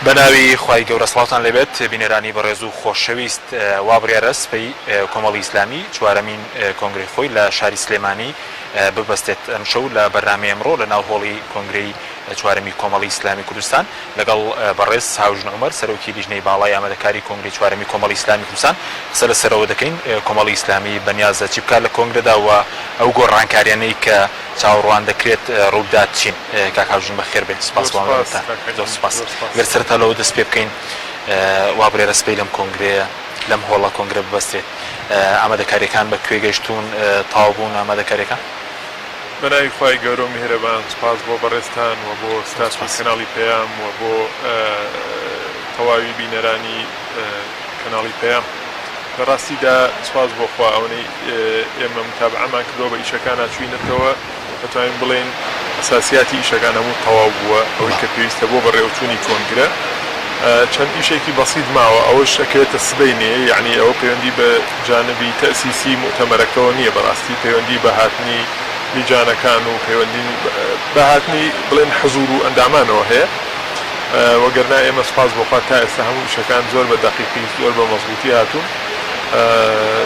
بەناوی خوای گەورە سڵاوتان لێبێت بینەرانی بەڕێز و خۆشەویست وا بڕیارە سبەی کۆمەڵی ئیسلامی چوارەمین کۆنگرەی خۆی لە شاری سلێمانی ببەستێت ئەمشەو لە بەرنامەی ئەمڕۆ لە ناو هۆڵی کۆنگرەی چوارەمی کۆمەڵی ئیسلامی کوردستان لەگەڵ بەڕێز هاوژن عومەر سەرۆکی لیژنەی باڵای ئامادەکاری کۆنگرەی چوارەمی کۆمەڵی ئیسلامی کوردستان قسە لەسەرەوە دەکەین کۆمەڵی ئیسلامی بەنیازە چی بکات لە کۆنگرەدا و ئەو گۆڕانکاریانەی کە چاوەڕوان دەکرێت ڕووبدات چین؟ کاک هاوژین بەخێر بێن سپاس زۆر بۆ سپاس ئامادەبوونتان. کاک زۆر حەکیم سپاس. زۆر سپاس. گەر سەرەتا لەوە دەست پێ بکەین وا بڕیارە سبەی لەم کۆنگرەیە لەم هۆڵە کۆنگرە ببەسترێت ئامادەکارییەکان بە کوێ گەیشتوون تەواو بوون ئامادەکارییەکان؟ بە ناوی خوای گەورە و میهرەبان سوپاس بۆ بەڕێزتان و بۆ زۆر ستافی سپاس. کەناڵی پەیام و بۆ تەواوی بینەرانی کەناڵی پەیام. لە ڕاستیدا سوپاس بۆ خوا ئەوەنەی ئێمە متابعەمان کردووە بە ئیشەکانا چووینەتەوە ئەتوانین بڵێین ئەساسیاتی ئیشەکان هەموو تەواو بووە ئەوەی کە پێویستە بۆ بەڕێوەچوونی کۆنگرە چەند ئیشێکی بەسیت ماوە ئەوەش ئەکەوێتە سبەینێ یەعنی ئەوە پەیوەندی بە جانبی تەئسیسی موئتەمەرەکەوە نییە بەڕاستی پەیوەندی بە هاتنی لیجانەکان و پەیوەندی بە هاتنی بڵێن حزوور و ئەندامانەوە هەیە. وەگەرنا ئێمە سوپاس بۆ خوا تا ئێستا هەموو ئیشەکان زۆر بە دەقیقی زۆر بە مەزبووتی هاتوون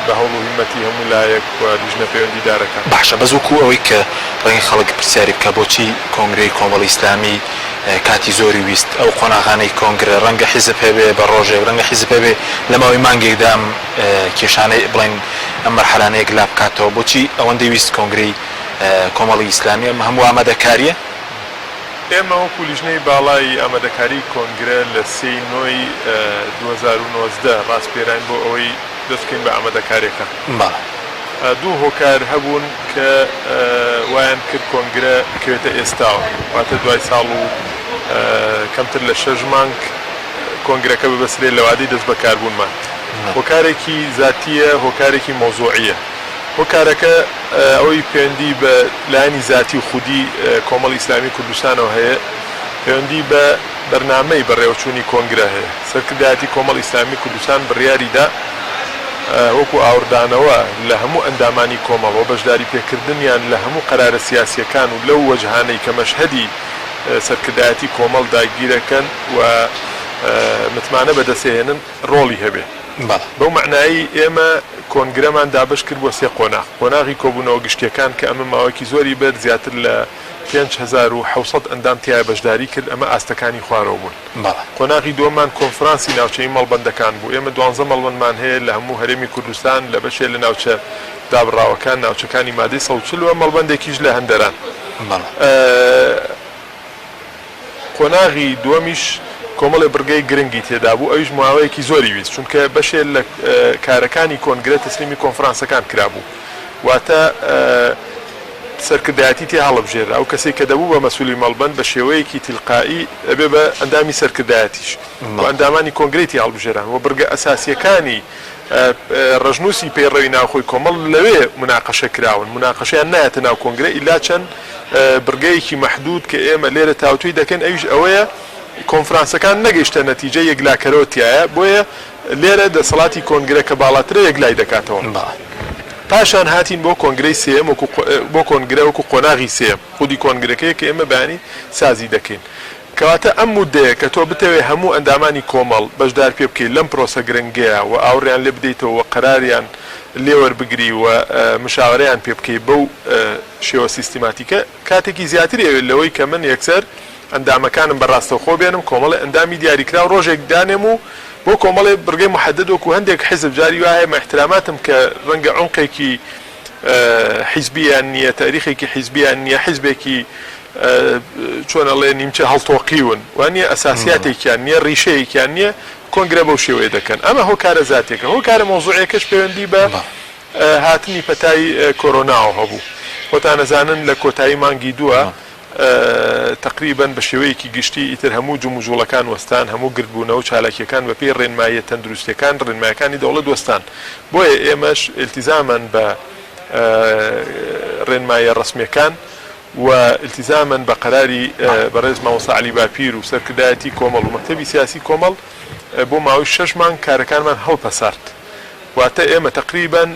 بە هەوڵ و هیمەتی هەموو لایەک و لیژنە پەیوەندیدارەکان. باشە بەس وەکو ئەوەی کە ڕەنگە خەڵک پرسیاری بکا بۆچی کۆنگرەی کۆمەڵی ئیسلامی کاتی زۆری ویست ئەو قۆناغانەی کۆنگرە ڕەنگە حیزب هەبێ بە ڕۆژێک ڕەنگە حیزب هەبێ لە ماوەی مانگێکدا ئەم کێشانەی بڵێن ئەم مەرحەلانە یەکلا بکاتەوە بۆچی ئەوەندەی ویست کۆنگرەی کۆمەڵی ئیسلامی ئەم هەموو ئامادەکاریە؟ ئێمە وەکو لیژنەی باڵای ئامادەکاریی کۆنگرە لە سێی نۆی 2019 ڕاسپێراین بۆ ئەوەی دەست بکەین بە ئامادەکارییەکان. دوو هۆکار هەبوون کە وایان کرد کۆنگرە بکەوێتە ئێستاوە، واتە دوای ساڵ و کەمتر لە شەش مانگ کۆنگرەکە ببەسترێت لە وادەی دەستبەکاربوونمان. هۆکارێکی زاتییە، هۆکارێکی مەوزوعییە. هۆکارەکە ئەوەی پەیوەندی بە لایەنی زاتی و خودی کۆمەڵی ئیسلامی کوردستانەوە هەیە، پەیوەندی بە بەرنامەی بەڕێوەچوونی کۆنگرە هەیە. سەرکردایەتی کۆمەڵی ئیسلامی کوردستان بڕیاری دا وەکو ئاوڕدانەوە لە هەموو ئەندامانی کۆمەڵ و بەشداری پێکردنیان لە هەموو قەرارە سیاسییەکان و لەو وەجهانەی کە مەشهەدی سەرکردایەتی کۆمەڵ داگیرەکەن و متمانە بەدەستهێنن ڕۆڵی هەبێ. بەڵێ. بەو مەعنایەی ئێمە کۆنگرەمان دابەش کرد بۆ سێ قۆناغ، قۆناغی کۆبوونەوە گشتییەکان کە ئەمە ماوەیەکی زۆری برد، زیاتر لە 5700 ئەندام تیایا بەشداری کرد، ئەمە ئاستەکانی خوارەوە بوون. بەڵێ. قۆناغی دووەممان کۆنفرانسی ناوچەیی مەڵبەندەکان بوو، ئێمە دوانزە مەڵبەندمان هەیە لە هەموو هەرێمی کوردستان، لە بەشێ لە ناوچە دابڕاوەکان، ناوچەکانی مادەی 140 و مەڵبەندێکیش لە هەندەران. بەڵێ. قۆناغی دووەمیش کۆمەڵێ بڕگەی گرنگی تێدا بوو، ئەویش ماوەیەکی زۆری ویست، چونکە بەشێ لە کارەکانی کۆنگرە تەسلیمی کۆنفرانسەکان کرابوو، واتە سەرکردایەتی تێ هەڵەبژێررا، ئەو کەسەی کە دەبوو بە مەسولی مەڵبەند بە شێوەیەکی تیلقائی ئەبێ بە ئەندامی سەرکردایەتیش و ئەندامانی کۆنگرەی تێ هەڵبژێران و بڕگە ئەساسییەکانی ڕەشنووسی پەیڕەوی ناوخۆی کۆمەڵ لەوێ موناقەشە کراون، موناقەشەیان نایەتە ناو کۆنگرە ئیلا چەند بڕگەیەکی مەحدود کە ئێمە لێرە تاوتوێی دەکەین ئەویش ئەوەیە کۆنفرانسەکان نەگەیشتە نەتیجە یەکلاکەرەوە تیایە بۆیە لێرە دەسەڵاتی کۆنگرە کە باڵاترە یەکلای دەکاتەوە. پاشان هاتین بۆ کۆنگرەی سێیەم وەکو بۆ کۆنگرە وەکو قۆناغی سێیەم خودی کۆنگرەکەیە کە ئێمە بەیانی سازی دەکەین. کەواتە ئەم موددەیە کە تۆ بتەوێ هەموو ئەندامانی کۆمەڵ بەشدار پێ بکەی لەم پرۆسە گرنگەیا و ئاوڕیان لێ بدەیتەوە و قەراریان لێ وەربگری و مشاوەرەیان پێ بکەی بەو شێوە سیستیماتیکە کاتێکی زیاتری ئەوێت لەوەی کە من یەکسەر ئەندامەکانم بە ڕاستەوخۆ بێنم کۆمەڵێ ئەندامی دیاریکراو ڕۆژێک دانێم و بۆ کۆمەڵێ بڕگەی موحەدەد وەکو هەندێک حیزب جاری وا هەیە مە ئیحتراماتم کە ڕەنگە عومقێکی حیزبیان نییە تاریخێکی حیزبیان نییە حیزبێکی چۆن ئەڵێ نیمچە هەڵتۆقیون وانیە ئەساسیاتێکیان نییە ڕیشەیەکیان نییە کۆنگرە بەو شێوەیە دەکەن ئەمە هۆکارە زاتێکە هۆکارە مەوزوعیەکەش پەیوەندی بە هاتنی پەتای کۆرۆناوە هەبوو خۆتان ئەزانن لە کۆتایی مانگی دووە تەقریبەن بە شێوەیەکی گشتی ئیتر هەموو جموجوڵەکان وەستان هەموو گردبوونەوە و چالاکیەکان بەپێی ڕێنماییە تەندروستیەکان ڕێنمایەکانی دەوڵەت وەستان بۆیە ئێمەش ئیلتیزامان بە ڕێنماییە ڕەسمیەکان و ئیلتیزامەن بە قەراری بەڕێز مامۆستا عەلی باپیر و سەرکردایەتی کۆمەڵ و مەکتەبی سیاسی کۆمەڵ بۆ ماوەی شەش مانگ کارەکانمان هەڵپەسارد. واتە ئێمە تەقریبەن.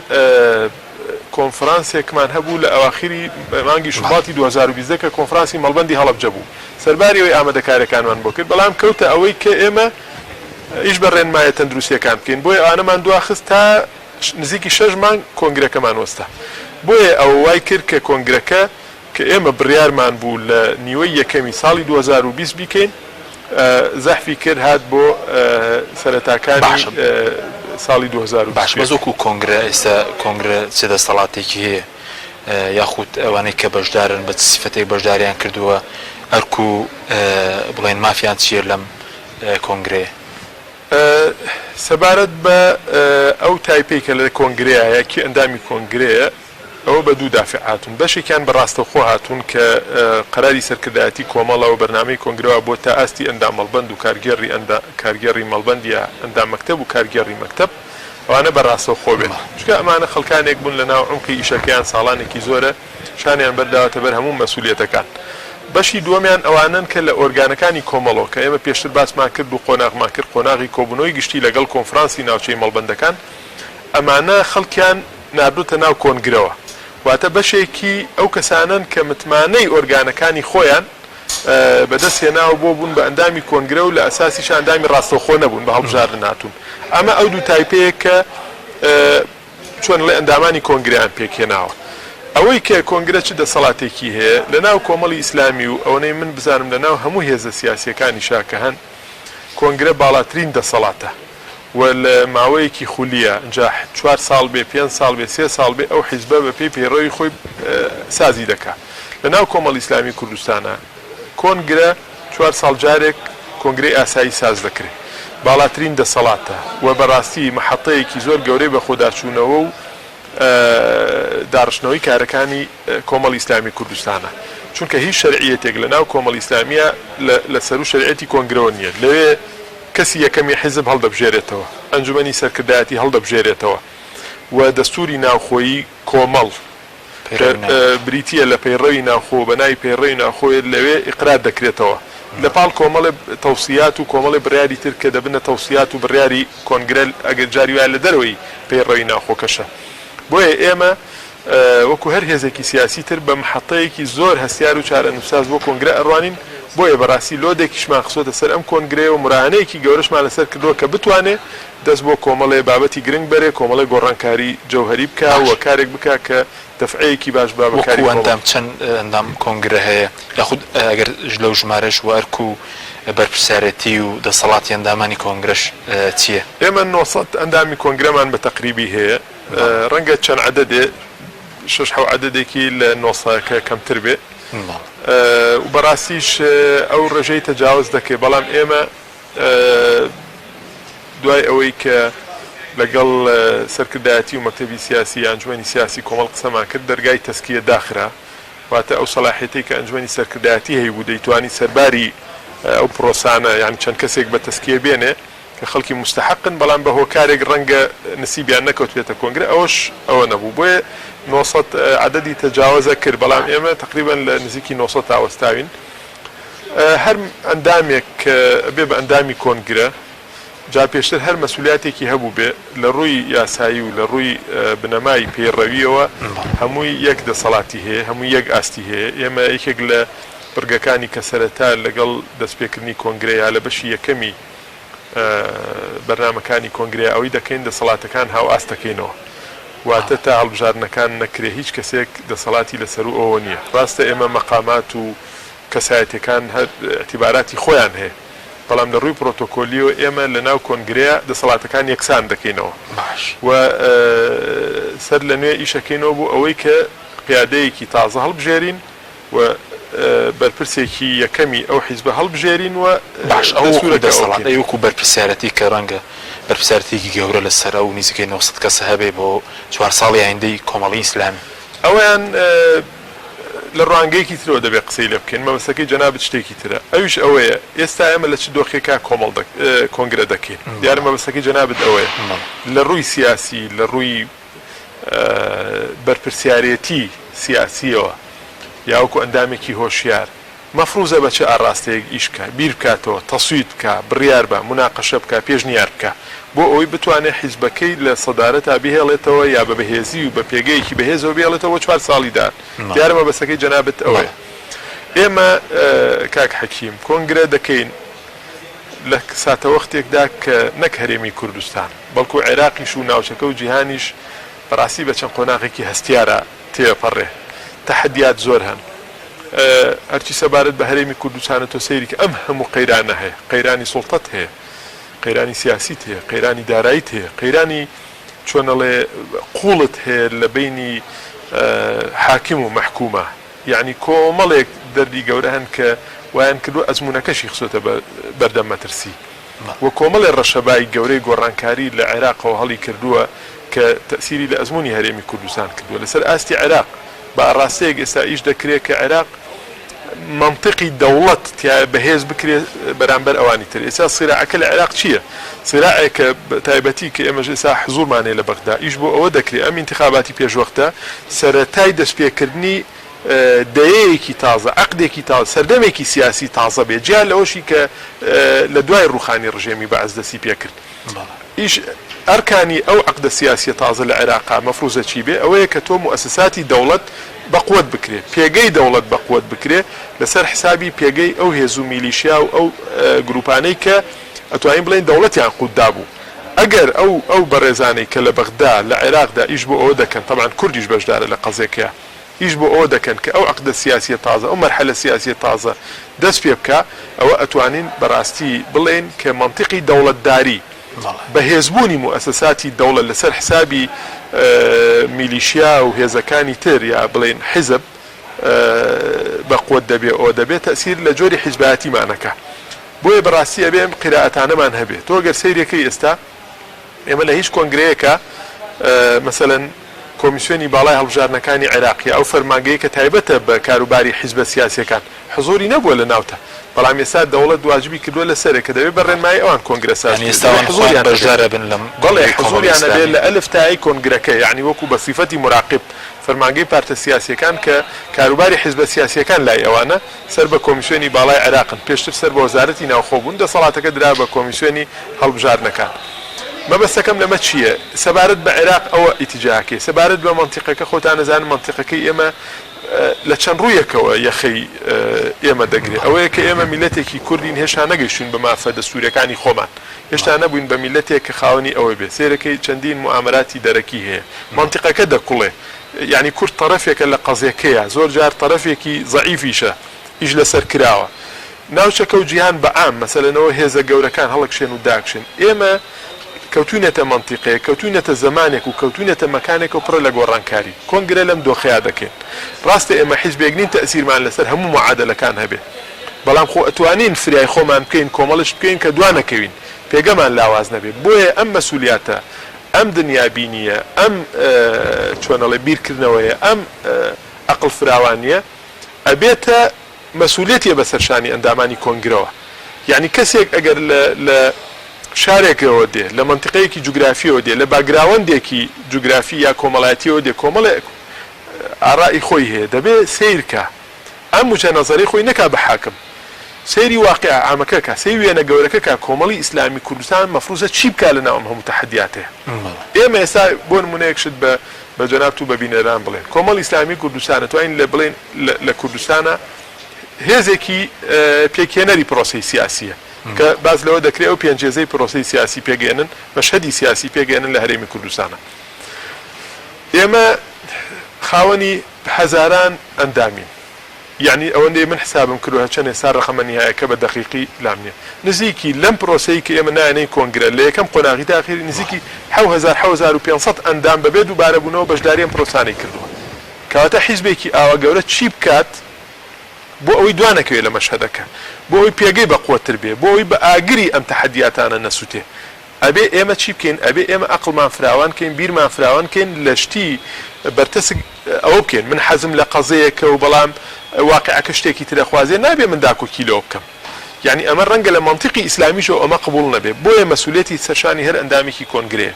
کۆنفرانسێکمان هەبوو لە ئەواخیری مانگی شوباتی 2020 کە کۆنفرانسی مەڵبەندی هەڵەبجە بوو. سەرباری ئەوەی ئامادەکاریەکانمان بۆ کرد، بەڵام کەوتە ئەوەی کە ئێمە ئیش بە ڕێنمایە تەندروستیەکان بکەین، بۆیە ئەوانەمان دواخست تا نزیکی شەش مانگ کۆنگرەکەمان وەستا. بۆیە ئەوە وای کرد کە کۆنگرەکە کە ئێمە بڕیارمان بوو لە نیوەی یەکەمی ساڵی 2020 بیکەین، زەحفی کرد هات بۆ سەرەتاکانی باشە ساڵی باشە 2021. بەس وەکو کۆنگرە ئێستا کۆنگرە چ دەستەڵاتێکی هەیە یاخود ئەوانەی کە بەشدارن بە چ سیفەتێک بەشداریان کردووە ئەرک و بڵێن مافیان چییە لەم کۆنگرەیە؟ سەبارەت بە ئەو تایپەی کە لە کۆنگرەیە کێ ئەندامی کۆنگرەیە ئەوە بە دوو دافع هاتوون، بەشێکیان بە ڕاستەوخۆ هاتوون کە قەراری سەرکردایەتی کۆمەڵە و بەرنامەی کۆنگرەوە بۆ تا ئاستی ئەندام مەڵبەند و کارگێڕی ئەندا کارگێڕی مەڵبەند یا ئەندام مەکتەب و کارگێڕی مەکتەب ئەوانە بە ڕاستەوخۆ بێت چونکە ئەمانە خەڵکانێک بوون لە ناو عومقی ئیشەکەیان ساڵانێکی زۆرە شانیان بەرداوەتە بەر هەموو مەسولیەتەکان. بەشی دووەمیان ئەوانەن کە لە ئۆرگانەکانی کۆمەڵەوە کە ئێمە پێشتر باسمان کرد و قۆناغمان کرد قۆناغی کۆبوونەوەی گشتی لەگەڵ کۆنفرانسی ناوچەی مەڵبەندەکان ئەمانە خەڵکیان ناردۆتە ناو کۆنگرەوە واتە بەشێکی ئەو کەسانەن کە متمانەی ئۆرگانەکانی خۆیان بەدەست هێناوە بۆ بوون بە ئەندامی کۆنگرە و لە ئەساسیشا ئەندامی ڕاستەوخۆ نەبوون بە هەڵبژاردن هاتوون ئەمە ئەو دوو تایپەیە کە چۆن ئەڵێ ئەندامانی کۆنگرەیان پێکهێناوە. ئەوەی کە کۆنگرە چ دەسەڵاتێکی هەیە لە ناو کۆمەڵی ئیسلامی و ئەوەنەی من بزانم لە ناو هەموو هێزە سیاسییەکانیشا کە هەن کۆنگرە باڵاترین دەسەڵاتە و لە ماوەیەکی خولییە ئینجا چوار ساڵ بێ پێنج ساڵ بێ سێ ساڵ بێ ئەو حیزبە بە پێی پەیڕەوی خۆی سازی دەکا. لە ناو کۆمەڵی ئیسلامی کوردستانا کۆنگرە چوار ساڵ جارێک کۆنگرەی ئاسایی ساز دەکرێ. باڵاترین دەسەڵاتە و بەڕاستی مەحەتەیەکی زۆر گەورەی بەخۆداچوونەوە و داڕشتنەوەی کارەکانی کۆمەڵی ئیسلامی کوردستانە. چونکە هیچ شەرعیەتێک لە ناو کۆمەڵی ئیسلامییە لە سەروو شەرعیەتی کۆنگرەوە نییە. لەوێ کەسی یەکەمی حیزب هەڵدەبژێرێتەوە، ئەنجومەنی سەرکردایەتی هەڵدەبژێرێتەوە و دەستووری ناوخۆیی کۆمەڵ کە بریتییە لە پەیڕەوی ناوخۆ بە ناوی پەیڕەوی ناوخۆ لەوێ ئیقرار دەکرێتەوە لە پاڵ کۆمەڵێ تەوسیات و کۆمەڵێ بڕیاری تر کە دەبنە تەوسیات و بڕیاری کۆنگرە ئەگەر جاری وایە لە دەرەوەی پەیڕەوی ناوخۆکەشە. بۆیە ئێمە وەکو هەر هێزێکی سیاسی تر بە محەتەیەکی زۆر هەستیار و چارەنووسساز بۆ کۆنگرە ئەڕوانین، بۆیە بەڕاستی لۆدێکیشمان خستۆتە سەر ئەم کۆنگرەیە و مراهەنەیەکی گەورەشمان لەسەر کردووە کە بتوانێ دەست بۆ کۆمەڵێ بابەتی گرنگ بەرێ، کۆمەڵێ گۆڕانکاری جەوهەری بکا و باشە. کارێک بکا کە دەفعەیەکی باش با بە کاری وەکوو کۆمەڵ. ئەندام چەند ئەندام کۆنگرە هەیە؟ یاخود ئەگەر لەو ژمارەش و ئەرک و بەرپرسیارێتی و دەسەڵاتی ئەندامانی کۆنگرەش چییە؟ ئێمە 900 ئەندامی کۆنگرەمان بە تەقریبی هەیە، بەڵێ. ڕەنگە چەند عەدەدێ شەش حەو عەدەدێکی لە نۆسەکە کەمتر بێ بەڵێ. و بەڕاستیش ئەو ڕێژەی تەجاوز دەکرێ، بەڵام ئێمە دوای ئەوەی کە لەگەڵ سەرکردایەتی و مەکتەبی سیاسی یا ئەنجومەنی سیاسی کۆمەڵ قسەمان کرد، دەرگای تەزکیە داخرا، واتە ئەو سەلاحیەتەی کە ئەنجومەنی سەرکردایەتی هەیبوو دەیتوانی سەرباری ئەو پرۆسانە یانی چەند کەسێک بە تەزکیە بێنێ کە خەڵکی موستەحەقن بەڵام بە هۆکارێک ڕەنگە نسیبیان نەکەوتبێتە کۆنگرە ئەوەش ئەوە نەبوو بۆیە 900 عەدەدی تەجاوەزە کرد بەڵام ئێمە تەقریبەن لە نزیکی 900 تا وەستاوین. هەر ئەندامێک کە ئەبێ بە ئەندامی کۆنگرە، جا پێشتر هەر مەسولیاتێکی هەبووبێ، لە ڕووی یاسایی و لە ڕووی بنەمای پەیڕەوییەوە هەمووی یەک دەسەڵاتی هەیە، هەمووی یەک ئاستی هەیە. ئێمە یەکێک لە بڕگەکانی کە سەرەتا لەگەڵ دەستپێکردنی کۆنگرە یا لە بەشی یەکەمی بەرنامەکانی کۆنگرەیە ئەوەی دەکەین دەسەڵاتەکان هاوئاست دەکەینەوە. واتە تا هەڵبژاردنەکان نەکرێ هیچ کەسێک دەسەڵاتی لە سەروو ئەوەوە نییە. ڕاستە ئێمە مەقامات و کەسایەتیەکان هەر ئیعتیباراتی خۆیان هەیە، بەڵام لە ڕووی پرۆتۆکۆلیەوە ئێمە لە ناو کۆنگرەیە دەسەڵاتەکان یەکسان دەکەینەوە و سەر لە نوێ ئیشەکەینەوە بۆ ئەوەی کە قیادەیەکی تازە هەڵبژێرین و بەرپرسێکی یەکەمی ئەو حیزبە هەڵبژێرین و باش ئەو وەکوو دەستوورەکە ئەوە دەسەڵات بکەین. ئەی وەکوو بەرپرسیارەتی کە ڕەنگە بەرپرسیارەتیەکی گەورە لە سەر ئەو نیزیکەی 900 کەسە هەبێ بۆ چوار ساڵی ئایندەی کۆمەڵی ئیسلامی. ئەوەیان لە ڕوانگەیەکی ترەوە دەبێ قسەی لێ بکەین، مەبەستەکەی جەنابت شتێکی ترە، ئەویش ئەوەیە ئێستا ئێمە لە چ دۆخێکا کۆمەڵ کۆنگرە دەکەین، دیارە مەبەستەکەی جەنابت ئەوەیە لە ڕووی سیاسی، لە ڕووی بەرپرسیارێتی سیاسییەوە یا وەکو ئەندامێکی هۆشیار. مەفروزە بە چ ئاڕاستەیەک ئیش بکا، بیر بکاتەوە، تەسویت بکا، بڕیار با، موناقەشە بکا، پێشنیار بکا. بۆ ئەوەی بتوانێ حیزبەکەی لە سەدارەتا بهێڵێتەوە یا بە بەهێزی و بە پێگەیەکی بەهێزەوە بهێڵێتەوە بۆ چوار ساڵی داهات. دیارە مەبەستەکەی جەنابت ئەوەیە. ئێمە کاک حەکیم کۆنگرە دەکەین لە ساتەوەختێکدا کە نەک هەرێمی کوردستان، بەڵکو عێراقیش و ناوچەکە و جیهانیش بەڕاستی بە چەند قۆناغێکی هەستیارا تێپەڕێ. تەحەدیات زۆر هەن. هەرچی سەبارەت بە هەرێمی کوردستانە تۆ سەیری کە ئەم هەموو قەیرانە هەیە، قەیرانی سوڵتەت هەیە، قەیرانی سیاسیت هەیە، قەیرانی داراییت هەیە، قەیرانی چۆن ئەڵێ قووڵت هەیە لە بەینی حاکم و مەحکوما. یەعنی کۆمەڵێک دەردی گەورە هەن کە وایان کردووە ئەزموونەکەشی خستۆتە بەردەم مەترسی و کۆمەڵێ ڕەشەبای گەورەی گۆڕانکاری لە عێراقەوە هەڵی کردووە کە تەئسیری لە ئەزموونی هەرێمی کوردستان کردووە لەسەر ئاستی عێراق بە ئاڕاستەیەک ئێستا ئیش دەکرێ کە عێراق مەنتقی دەوڵەت تیایا بەهێز بکرێ بەرامبەر ئەوانی تر. ئێستا سیراعەکە لە عێراق چییە؟ سیراعێکە بە تایبەتی کە ئێمەش ئێستا حزوورمان هەیە لە بەغدا، ئیش بۆ ئەوە دەکرێ ئەم ئینتخاباتی پێشوەختە سەرەتای دەستپێکردنی دەیەیەکی تازە، عەقدێکی تازە، سەردەمێکی سیاسی تازە بێ، جیا لەوەشی کە لە دوای ڕووخانی ڕژێمی بەعس دەستی پێکرد. ئیش ئەرکانی ئەو عەقدە سیاسیە تازە لە عێراقا مەفروزە چی بێ؟ ئەوەیە کە تۆ موئەسەساتی دەوڵەت بەقوەت بکرێ، پێگەی دەوڵەت بەقوەت بکرێ لەسەر حسابی پێگەی ئەو هێزو میلیشیا و ئەو گروپانەی کە ئەتوانین بڵێین دەوڵەتیان قوت دابوو. ئەگەر ئەو ئەو بەڕێزانەی کە لە بەغدا لە عێراقدا ئیش بۆ ئەوە دەکەن، تەبعەن کوردیش بەشدارە لە قەزێکەیا، ئیش بۆ ئەوە دەکەن کە ئەو عەقدە سیاسیە تازە، ئەو مەرحەلە سیاسیە تازە دەست پێ بکا، ئەوە ئەتوانین بە ڕاستی بڵێین کە مەنتیقی دەوڵەتداری، بەهێزبوونی موئەسەساتی دەوڵەت لەسەر حسابی میلیشیا و هێزەکانی تر یا بڵێین حیزب بە قوەت دەبێ ئەوە دەبێ تەئسیر لە جۆری حیزبایەتیمان ئەکا. بۆیە بە ڕاستی ئەبێ ئەم قیرائەتانەمان هەبێ. تۆ گەر سەیرێکەی ئێستا ئێمە لە هیچ کۆنگرەیەکا مەسەلەن کۆمیسیۆنی باڵای هەڵبژاردنەکانی عێراق یا ئەو فەرمانگەیە کە تایبەتە بە کاروباری حیزبە سیاسیەکان حزوری نەبووە لە ناوتا بەڵام ئێستا دەوڵەت واجبی کردووە لەسەرێ کە دەبێ بە ڕێنمایی ئەوان کۆنگرە ساز یانی بکرێت ئێستا دەبێ ئەوان خۆیان حزوریان هەبێ بەشدار ئەبن لەم بەڵێ کۆنگرەی کۆمەڵی حزوریان ئەبێ ئیسلامی؟ لە ئەلف تای کۆنگرەکە یانی وەکو بە سیفەتی موراقیب فەرمانگەی پارتە سیاسیەکان کە کاروباری حیزبە سیاسیەکان لای ئەوانە سەر بە کۆمیسیۆنی باڵای عێراقن، پێشتر سەر بە وەزارەتی ناوخۆ بوون، دەسەڵاتەکە درا بە کۆمیسیۆنی هەڵبژاردنەکان. مەبەستەکەم لەمە چییە؟ سەبارەت بە عێراق ئەوە ئیتیجاهەکەی، سەبارەت بە مەنتیقەکە خۆتان ئەزانن مەنتیقەکەی ئێمە لە چەند ڕوویەکەوە یەخەی ئێمە دەگرێ، ئەوەیە کە ئێمە میللەتێکی کوردین هێشتا نەگەیشتووین بە مافە دەستوورییەکانی خۆمان، هێشتا نەبووین بە میللەتێک کە خاوەنی ئەوە بێ، سەیرەکەی چەندین موئامەراتی دەرەکی هەیە، مەنتیقەکە دەکوڵێ. یانی کورد تەرەفێکە لە قەزیەکەیا، زۆر جار تەرەفێکی زەعیفیشە، ئیش لەسەر کراوە. ناوچەکە و جیهان بە عام، مەسەلەنەوە هێزە گەورەکان هەڵەکشێن و داکشێن. ئێمە کەوتوینەتە مەنتیقەیەک، کەوتوینەتە زەمانێک و کەوتوینەتە مەکانێکەوە پڕە لە گۆڕانکاری. کۆنگرە لەم دۆخەیا دەکەین. ڕاستە ئێمە حیزبێک نین تەئسیرمان لەسەر هەموو معادەلەکان هەبێ. بەڵام خۆ ئەتوانین فریای خۆمان بکەین، کۆمەڵە شت بکەین کە دوا نەکەوین، پێگەمان لاواز نەبێ. بۆیە ئەم مەسولیاتە ئەم دنیابینییە، ئەم چۆن ئەڵێ بیرکردنەوەیە، ئەم ئەقڵ فراوانییە ئەبێتە مەسولیەتێ بەسەر شانی ئەندامانی کۆنگرەوە. یەعنی کەسێک ئەگەر لە لە شارێکەوە دێ، لە مەنتیقەیەکی جوگرافییەوە دێ، لە باکگراوەندێکی جوگرافی یا کۆمەڵایەتییەوە دێ، کۆمەڵێک ئارائی خۆی هەیە، دەبێ سەیر کا. ئەم وجهە نەزەرەی خۆی نەکا بە حاکم سەیری واقیعە عامەکە کا سەیری وێنە گەورەکە کا کۆمەڵی ئیسلامی کوردستان مەفروزە چی بکا لە ناو ئەم هەموو تەحەدیاتەیە ئێمە ئێستا بۆ نمونە یەک شت بە بە جەنابت و بە بینەران بڵێن کۆمەڵی ئیسلامی کوردستان ئەتوانین لە بڵێن لە کوردستانە هێزێکی پێکهێنەری پرۆسەی سیاسیە کە باس لەوە دەکرێت ئەو پێنج هێزەی پرۆسەی سیاسی پێکێنن مەشهەدی سیاسی پێکێنن لە هەرێمی کوردستانە ئێمە خاوەنی هەزاران ئەندامین یەعنی ئەوەندەی من حسابم کردوە هەرچەند ئێستا رەقەمە نیهایەکە بە دەقیقی لام نیە نزیکی لەم پرۆسەی کە ئێمە نایانەین کۆنگرە لە یەکەم قۆناغی تا ئاخیری نزیکی 7500 ئەندام بەبێ دووبارە بوونەوە بەشداری ئەم پرۆسانەی کردوە کەواتە حیزبێکی ئاوا گەورە چی بکات بۆ ئەوەی دوا نەکەوێ لە مەشهەدەکە بۆ ئەوەی پێگەی بەقوەتر بێ بۆ ئەوەی بە ئاگری ئەم تەحەدیاتانە نەسوتێ ئەبێ ئێمە چی بکەین؟ ئەبێ ئێمە ئەقڵمان فراوان کەین، بیرمان فراوان کەین، لە شتی بەرتەسک ئەوە بکەین. من حەزم لە قەزێیەکە و بەڵام واقیعەکە شتێکی تر ئەخوازێ، نابێ من داکۆکی لەوە بکەم. یەعنی ئەمە ڕەنگە لە مەنتیقی ئیسلامیشەوە ئەمە قبوڵ نەبێ. بۆیە مەسولیەتی سەر شانی هەر ئەندامێکی کۆنگرەیە.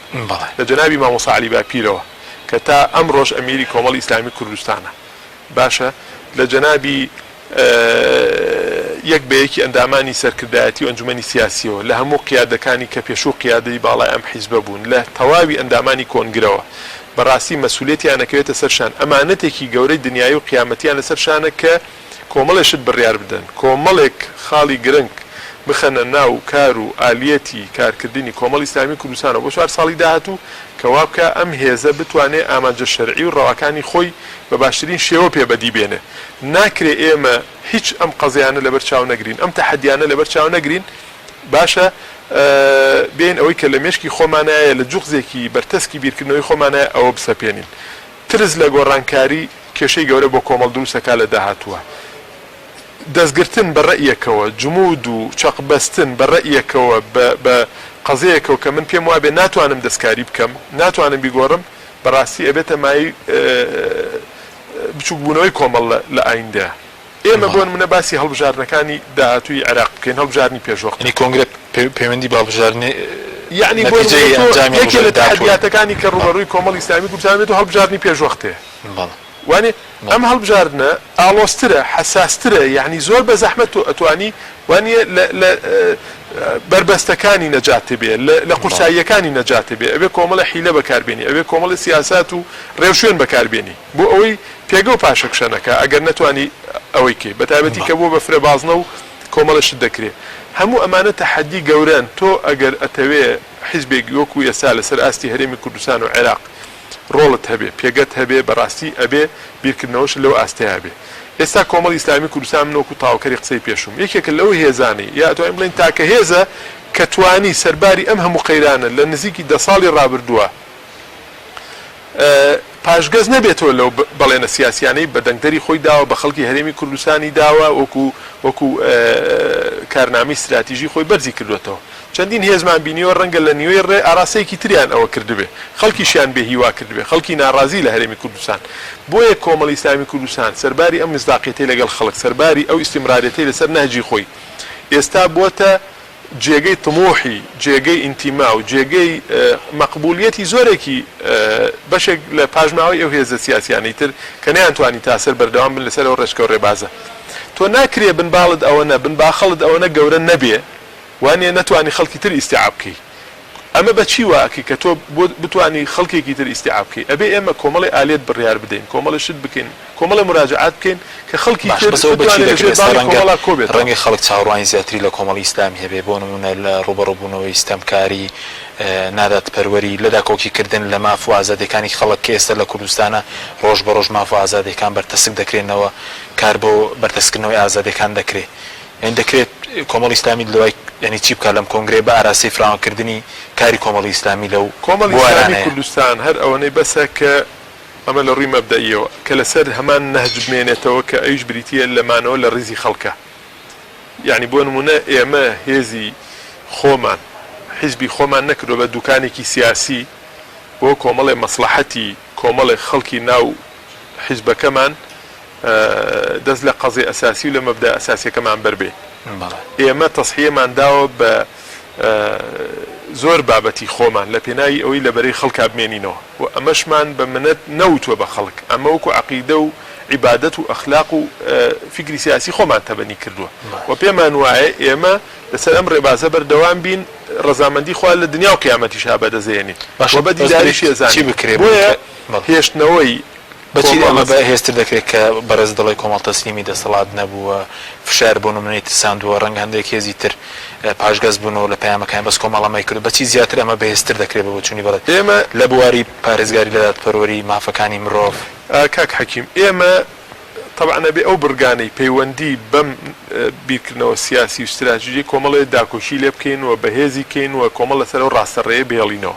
لە جەنابی مامۆستا عەلی باپیرەوە کە تا ئەمڕۆش ئەمیری کۆمەڵی ئیسلامی کوردستانە. باشە لە جەنابی. یەک بە یەکی ئەندامانی سەرکردایەتی و ئەنجومەنی سیاسیەوە، لە هەموو قیادەکانی کە پێشوو قیادەی باڵای ئەم حیزبە بوون، لە تەواوی ئەندامانی کۆنگرەوە، بە ڕاستی مەسولیەتیان ئەکەوێتە سەر شان، ئەمانەتێکی گەورەی دنیایی و قیامەتیان لەسەر شانە کە کۆمەڵێ شت بڕیار بدەن، کۆمەڵێک خاڵی گرنگ بخەنە ناو کار و ئالیەتی کارکردنی کۆمەڵی ئیسلامی کوردستانەوە بۆ چوار ساڵی داهاتوو کە وابکا ئەم هێزە بتوانێ ئامانجە شەرعی و ڕەواکانی خۆی بە باشترین شێوە پێ بەدی بێنێ. ناکرێ ئێمە هیچ ئەم قەزیانە لەبەر چاو نەگرین، ئەم تەحەدیانە لەبەر چاو نەگرین، باشە بێین ئەوەی کە لە مێشکی خۆمانایە، لە جوغزێکی بەرتەسکی بیرکردنەوەی خۆمانایە ئەوە بسەپێنین. ترس لە گۆڕانکاری کێشەی گەورە بۆ کۆمەڵ دروست ئەکا لە داهاتووە. دەستگرتن بە رەئیەکەوە، جمود و چەق بەستن بە رەئیەکەوە، بە بە قەزیەیەکەوە کە من پێم وابێ ناتوانم دەستکاری بکەم، ناتوانم بیگۆڕم، بەڕاستی ئەبێتە مایەی بچوک بوونەوەی کۆمەڵ لە لە ئایندەیا. ئێمە بۆ نمونە باسی هەڵبژاردنەکانی داهاتووی عێراق بکەین، هەڵبژاردنی پێشوەختە. یەعنی کۆنگرە پەیوەندی بە هەڵبژاردنی یەعنی بۆ نەتیجەی نمونە تۆ ئەنجامی یەکێ لە هەڵبژاردنی داهاتووە. تەحەدیاتەکانی کە ڕووبەڕووی کۆمەڵی ئیسلامی کوردستان بێتەوە هەڵبژاردنی پێشوەختەیە. بەڵێ. وانیە؟ ئەم هەڵبژاردنە ئاڵۆزترە، حەساسترە، یەعنی زۆر بە زەحمەت تۆ ئەتوانی وانیە لە لە بەربەستەکانی نەجاتت بێ، لە لە قورساییەکانی نەجاتت بێ، ئەبێ کۆمەڵێ حیلە بەکار بێنی، ئەبێ کۆمەڵێ سیاسات و ڕێوشوێن بەکار بێنی بۆ ئەوەی پێگە و پاشەکشە نەکا ئەگەر نەتوانی ئەوەی کەی، بەتایبەتی کە بووە بە فرە بازنە و کۆمەڵێ شت دەکرێ. هەموو ئەمانە تەحەدی گەورەن، تۆ ئەگەر ئەتەوێ حیزبێکی وەکوو ئێستا لەسەر ئاستی هەرێمی کوردستان و عێراق ڕۆڵت هەبێ، پێگەت هەبێ، بەڕاستی ئەبێ بیرکردنەوەشت لەو ئاستەیا بێ. ئێستا کۆمەڵی ئیسلامی کوردستان من وەکو تەواوکەری قسەی پێشووم یەکێکە لەو هێزانەی یا ئەتوانین بڵێین تاکە هێزە کە توانی سەرباری ئەم هەموو قەیرانە لە نزیکی دە ساڵی ڕابردووە پاشگەز نەبێتەوە لەو بەڵێنە سیاسیانەی بە دەنگدەری خۆی داوە، بە خەڵکی هەرێمی کوردستانی داوە، وەکو وەکو کارنامەی ستراتیژی خۆی بەرزی کردووەتەوە. چەندین هێزمان بینیوە ڕەنگە لە نیوەی ڕێ ئاراستەیەکی تریان ئەوە کردبێ، خەڵکیشیان بێ هیوا کردبێ، خەڵکی ناڕازی لە هەرێمی کوردستان. بۆیە کۆمەڵی ئیسلامی کوردستان سەرباری ئەم میسداقیەتەی لەگەڵ خەڵک، سەرباری ئەو ئیستیمراریەتەی لەسەر نەهجی خۆی، ئێستا بۆتە جێگەی تموحی، جێگەی ئینتیما و جێگەی مەقبولیەتی زۆرێکی بەشێک لە پاشماوەی ئەو هێزە سیاسیانەی تر کە نەیانتوانی تاسەر بەردەوام بن لەسەر ئەو ڕێچکە و ڕێبازە. تۆ ناکرێ بن باڵت ئەوەنە، بن باخەڵت ئەوەنە گەورە نەبێ وانیە نەتوانی خەڵکی تر ئیستیعاب کەی. ئەمە بە چی وا ئەکەی کە تۆ بۆ بتوانی خەڵکێکی تر ئیستیعاب کەی؟ ئەبێ ئێمە کۆمەڵێ ئالیەت بڕیار بدەین، کۆمەڵێ شت بکەین، کۆمەڵێ موراجەعات بکەین کە خەڵکی باش تر بەس ئەوە بە چی بتوانێ لە دەکرێت؟ ژێر ئێستا باڵی ڕەنگە کۆمەڵا کۆ بێتەوە. ڕەنگە خەڵک چاوەڕوانی زیاتری لە کۆمەڵی ئیسلامی هەبێ، بۆ نموونە لە ڕووبەڕووبوونەوەی ستەمکاری، نادادپەروەری، لە داکۆکی کردن لە ماف و ئازادیەکانی خەڵک کە ئێستا لە کوردستانا ڕۆژ بە ڕۆژ ماف و ئازادیەکان بەرتەسک دەکرێنەوە، کار بۆ بەرتەسکردنەوەی ئازادیەکان دەکرێ. یانی دەکرێت کۆمەڵی ئیسلامی لەوای یانی چی بکات لەم کۆنگرەیە بە ئاراستەی فراوانکردنی کاری کۆمەڵی ئیسلامی لەو کۆمەڵی ئیسلامی بوارانەیە؟ کوردستان هەر ئەوەنەی بەسە کە ئەمە لە ڕووی مەبدەئیەوە کە لەسەر هەمان نەهج بمێنێتەوە کە ئەویش بریتییە لە مانەوە لە ڕیزی خەڵکە یانی بۆ نموونە ئێمە هێزی خۆمان حیزبی خۆمان نەکردوە بە دوکانێکی سیاسی بۆ کۆمەڵێ مەسڵەحەتی کۆمەڵێک خەڵکی ناو حیزبەکەمان دەست لە قەزیە ئەساسی و لە مەبدا ئەساسیەکەمان بەربەین. ئێمە تەزحیەمان داوە بە زۆر بابەتی خۆمان لە پێناوی ئەوەی لە بەرەی خەڵکا بمێنینەوە و ئەمەشمان بە منەت نەوتوە بە خەڵک، ئەمە وەکو عەقیدە و عیبادەت و ئەخلاق و فیکری سیاسی خۆمان تەبەنی کردوە و پێمان وایە ئێمە لەسەر ئەم ڕێبازە بەردەوام بین ڕەزامەندی خوا لە دنیا و قیامەتیشا بەدەست ئەهێنین و بە دیداریشی ئەزانین بۆیە هێشتنەوەی بە چی کۆمەڵ ئەمە بە هێزتر دەکرێت کە بەڕێزت دەڵێی کۆمەڵ تەسلیمی دەسەڵات نەبووە، فشار بۆ نمونەی ترساندووە، ڕەنگە هەندێک هێزی تر پاشگەز بوونەوە لە پەیامەکانیان بەس کۆمەڵ ئەمەی کردووە، بە چی زیاتر ئەمە بەهێزتر دەکرێت بە بۆچوونی بەڕێز ئێمە لە بواری پارێزگاری لە دادپەروەری، مافەکانی مرۆڤ؟ کاک حەکیم ئێمە تەبعەن ئەبێ ئەو بڕگانەی پەیوەندی بەم بیرکردنەوە سیاسی و ستراتیژیەی کۆمەڵێ داکۆکی لێ بکەین و بەهێزی کەین و کۆمەڵ لەسەر ئەو ڕاستەڕێیە بهێڵینەوە.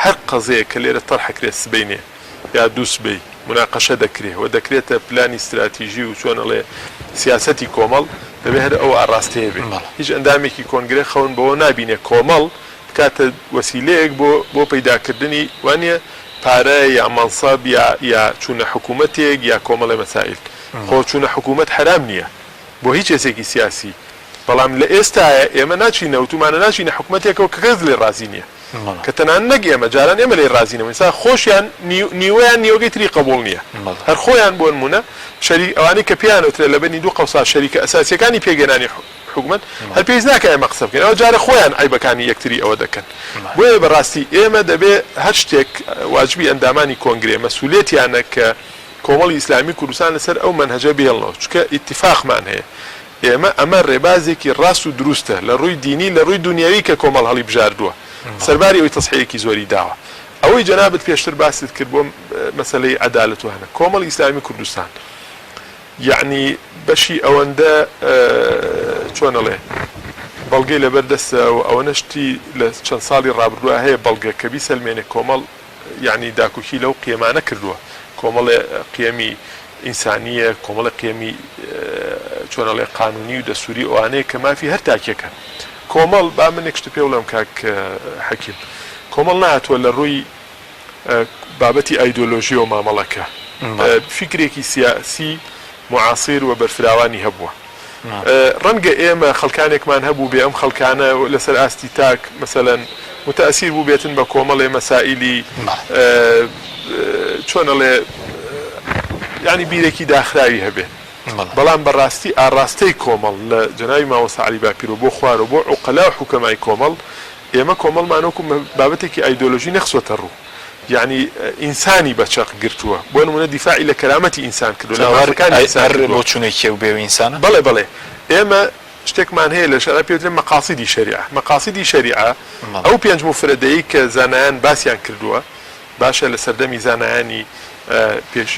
هەر قەزیەیەک کە لێرە تەرح ئەکرێت سبەینێ یا دووسبەی موناقەشە دەکرێ و دەکرێتە پلانی ستراتیژی و چۆن ئەڵێ سیاسەتی کۆمەڵ، دەبێ هەر ئەو ئاڕاستەیە بێ. هیچ ئەندامێکی کۆنگرە خەون بەوە نابینێ کۆمەڵ بکاتە وەسیلەیەک بۆ بۆ پەیداکردنی وانیە پارە یا مەنسەب یا یا چوونە حکوومەتێک یا کۆمەڵێ مەسائیل. خۆ چوونە حکوومەت حەرام نییە بۆ هیچ هێزێکی سیاسی، بەڵام لە ئێستایە ئێمە ناچینە وتوومانە ناچینە حکوومەتێکەوە کە کەس لێ ڕازی نییە. کە تەنانەت نەک ئێمە جاران ئێمە لێی ڕازی نەبووین ئێستا خۆشیان نیوەیان نیوەکەی تری قبوڵ نییە هەر خۆیان بۆ نموونە شەریک ئەوانەی کە پێیان وترێ لە بەنی دوو قەوسا شەریکە ئەساسییەکانی پێکهێنانی حکومەت هەر پێویست ناکا ئێمە قسە بکەین ئەوە جارێ خۆیان عەیبەکانی یەکتری ئەوە دەکەن بۆیە بەڕاستی ئێمە دەبێ هەر شتێک واجبی ئەندامانی کۆنگرەیە مەسولیەتیانە کە کۆمەڵی ئیسلامی کوردستان لەسەر ئەو مەنهەجە بهێڵنەوە چونکە ئیتیفاقمان هەیە ئێمە ئەمە ڕێبازێکی ڕاست و دروستە لە ڕووی دینی لە ڕووی دونیاوی کە کۆمەڵ هەڵیبژاردووە سەرباری ئەوەی تەزحیەیەکی زۆری داوە ئەوەی جەنابت پێشتر باست کرد بۆ مەسەلەی عەدالەت و هەنە کۆمەڵی ئیسلامی کوردستان یەعنی بەشی ئەوەندە چۆن ئەڵێ بەڵگەی لەبەر دەستە و ئەوەنە شتی لە چەند ساڵی ڕابردووە هەیە بەڵگە کە بیسەلمێنێ کۆمەڵ یەعنی داکۆکی لەو قیەمانە کردووە کۆمەڵێ قیەمی ئینسانییە کۆمەڵێ قیەمی چۆن ئەڵێ قانونی و دەستوری ئەوانەیە کە مافی هەر تاکێکە کۆمەڵ با من یەک شتت پێ بڵێم کاک حەکیم کۆمەڵ نەهاتووە لە ڕووی بابەتی ئایدۆلۆژیەوە مامەڵە کە فیکرێکی سیاسی معاصر و بەرفراوانی هەبووە. ڕەنگە ئێمە خەڵکانێکمان هەبووبێ ئەم خەڵکانە لەسەر ئاستی تاک مەسەلەن موتەئسیر بووبێتن بە کۆمەڵێ مەسائیلی چۆن ئەڵێ یانی بیرێکی داخراوی هەبێ بەڵام بە ڕاستی ئاڕاستەی کۆمەڵ لە جەنابی مامۆستا عەلی باپیرەوە بۆ خوارەوە بۆ عوقەلا و حوکەمای کۆمەڵ ئێمە کۆمەڵمان وەکو بابەتێکی ئایدۆلۆژی نەخسۆتە ڕوو یەعنی ئینسانی بە چەق گرتووە بۆ نموونە دیفاعی لە کەرامەتی ئینسان کردووە لە مافەکانی ئینسان هەر کردووە. بۆچوونێکی ئەو بێ ئینسانە؟ بەڵێ بەڵێ ئێمە شتێکمان هەیە لە شەرع پێ وترێ مەقاسیدی شەریعە مەقاسیدی شەریعە ئەو پێنج موفرەدەی کە زانایان باسیان کردووە باشە لە سەردەمی زانایانی پێش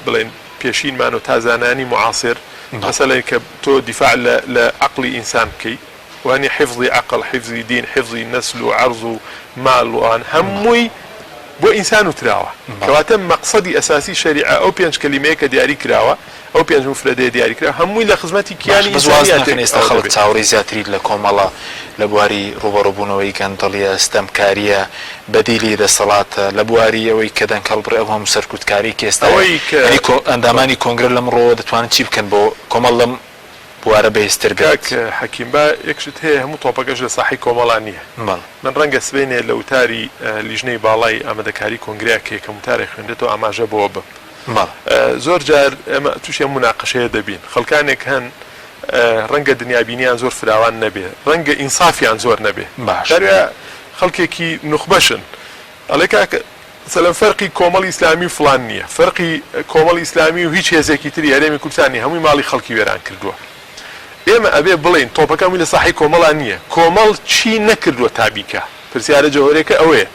بڵێن پێشینمان و تا زانایانی معاصر مەسەلەن کە تۆ دیفاع لە لە عەقڵی ئینسان بکەی وانی حیفزی عەقڵ حیفزی دین حیفزی نەسل و عەرز و مال و ئان هەمووی بۆ ئینسان وتراوە کەواتە مەقسەدی ئەساسی شەریعە ئەو پێنج کەلیمەیە کە دیاری کراوە ئەو پێنج موفرەدەیە دیاری کراوە هەمووی لە خزمەتی باشە کیانی بەس واز ئینسانیا ناکەن تێک ئێستا ئەوە خەڵک دەبێ. چاوەڕێی زیاتری لە کۆمەڵە لە بواری ڕووبەڕووبوونەوەی گەندەڵیە، ستەمکاریە، بەدیلی دەسەڵاتە، لە بواری ئەوەی کە دەنگ هەڵبڕێ ئەو هەموو سەرکوتکاریەی کە ئێستا هەیە ئەوەی کە یانی کۆ ئەندامانی کۆنگرە لەمڕۆوە دەتوانن چی بکەن بۆ کۆمەڵ لەم بوارە بەهێزتر کاک بێت. حەکیم با یەک شت هەیە هەموو تۆپەکەش لە ساحەی کۆمەڵا نییە. بەڵێ. من ڕەنگە سبەینێ لە وتاری لیژنەی باڵای ئامادەکاری کۆنگرەیا کە یەکەم وتارێ خوێندرێتەوە ئاماژە بەوە بم. بەڵێ. زۆر جار ئێمە تووشی ئەم موناقەشەیە دەبین. خەڵکانێک هەن ڕەنگە دنیابینیان زۆر فراوان نەبێ، ڕەنگە ئینسافیان زۆر نەبێ. باشە. جارێ خەڵکێکی نوخبەشن. ئەڵێ کاکە مەسەلەن فەرقی کۆمەڵی ئیسلامی و فڵان نییە، فەرقی کۆمەڵی ئیسلامی و هیچ هێزێکی تری هەرێمی کوردستان نییە، هەمووی ماڵی خەڵکی وێران کردووە. ئێمە ئەبێ بڵێین تۆپەکە هەمووی لە ساحەی کۆمەڵا نییە، کۆمەڵ چی نەکردووە تا بیکا؟ پرسیارە جەوهەریەکە ئەوەیە.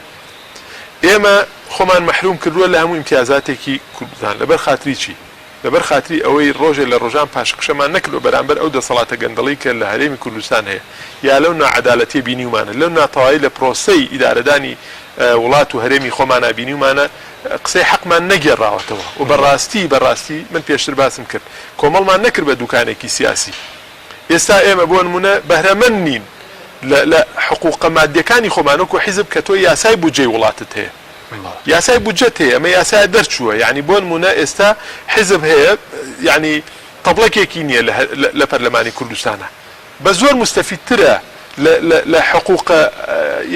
ئێمە خۆمان مەحروم کردووە لە هەموو ئیمتیازاتێکی کوردستان، لەبەر خاتری چی؟ لەبەر خاتری ئەوەی ڕۆژێ لە ڕۆژان پاشەکشەمان نەکردوە بەرامبەر ئەو دەسەڵاتە گەندەڵەی کە لە هەرێمی کوردستان هەیە یا لەو ناعەدالەتیە بینیومانە لەو ناتەوایی لە پرۆسەی ئیدارەدانی وڵات و هەرێمی خۆمانا بینیومانە قسەی حەقمان نەگێڕاوەتەوە و بە ڕاستی بە ڕاستی من پێشتر باسم کرد کۆمەڵمان نەکرد بە دوکانێکی سیاسی ئێستا ئێمە بۆ نمونە بەهرەمەند نین لە لە حقوقە مادیەکانی خۆمان وەکو حیزب کە تۆ یاسای بودجەی وڵاتت هەیە یاسای بودجەت هەیە ئەمە یاسایە دەرچووە یانی بۆنمونە ئێستا حیزب هەیە یانی تەپڵەکێکی نییە لە پەرلەمانی کوردستانە بە زۆر مستەفیدترە لە حقوقە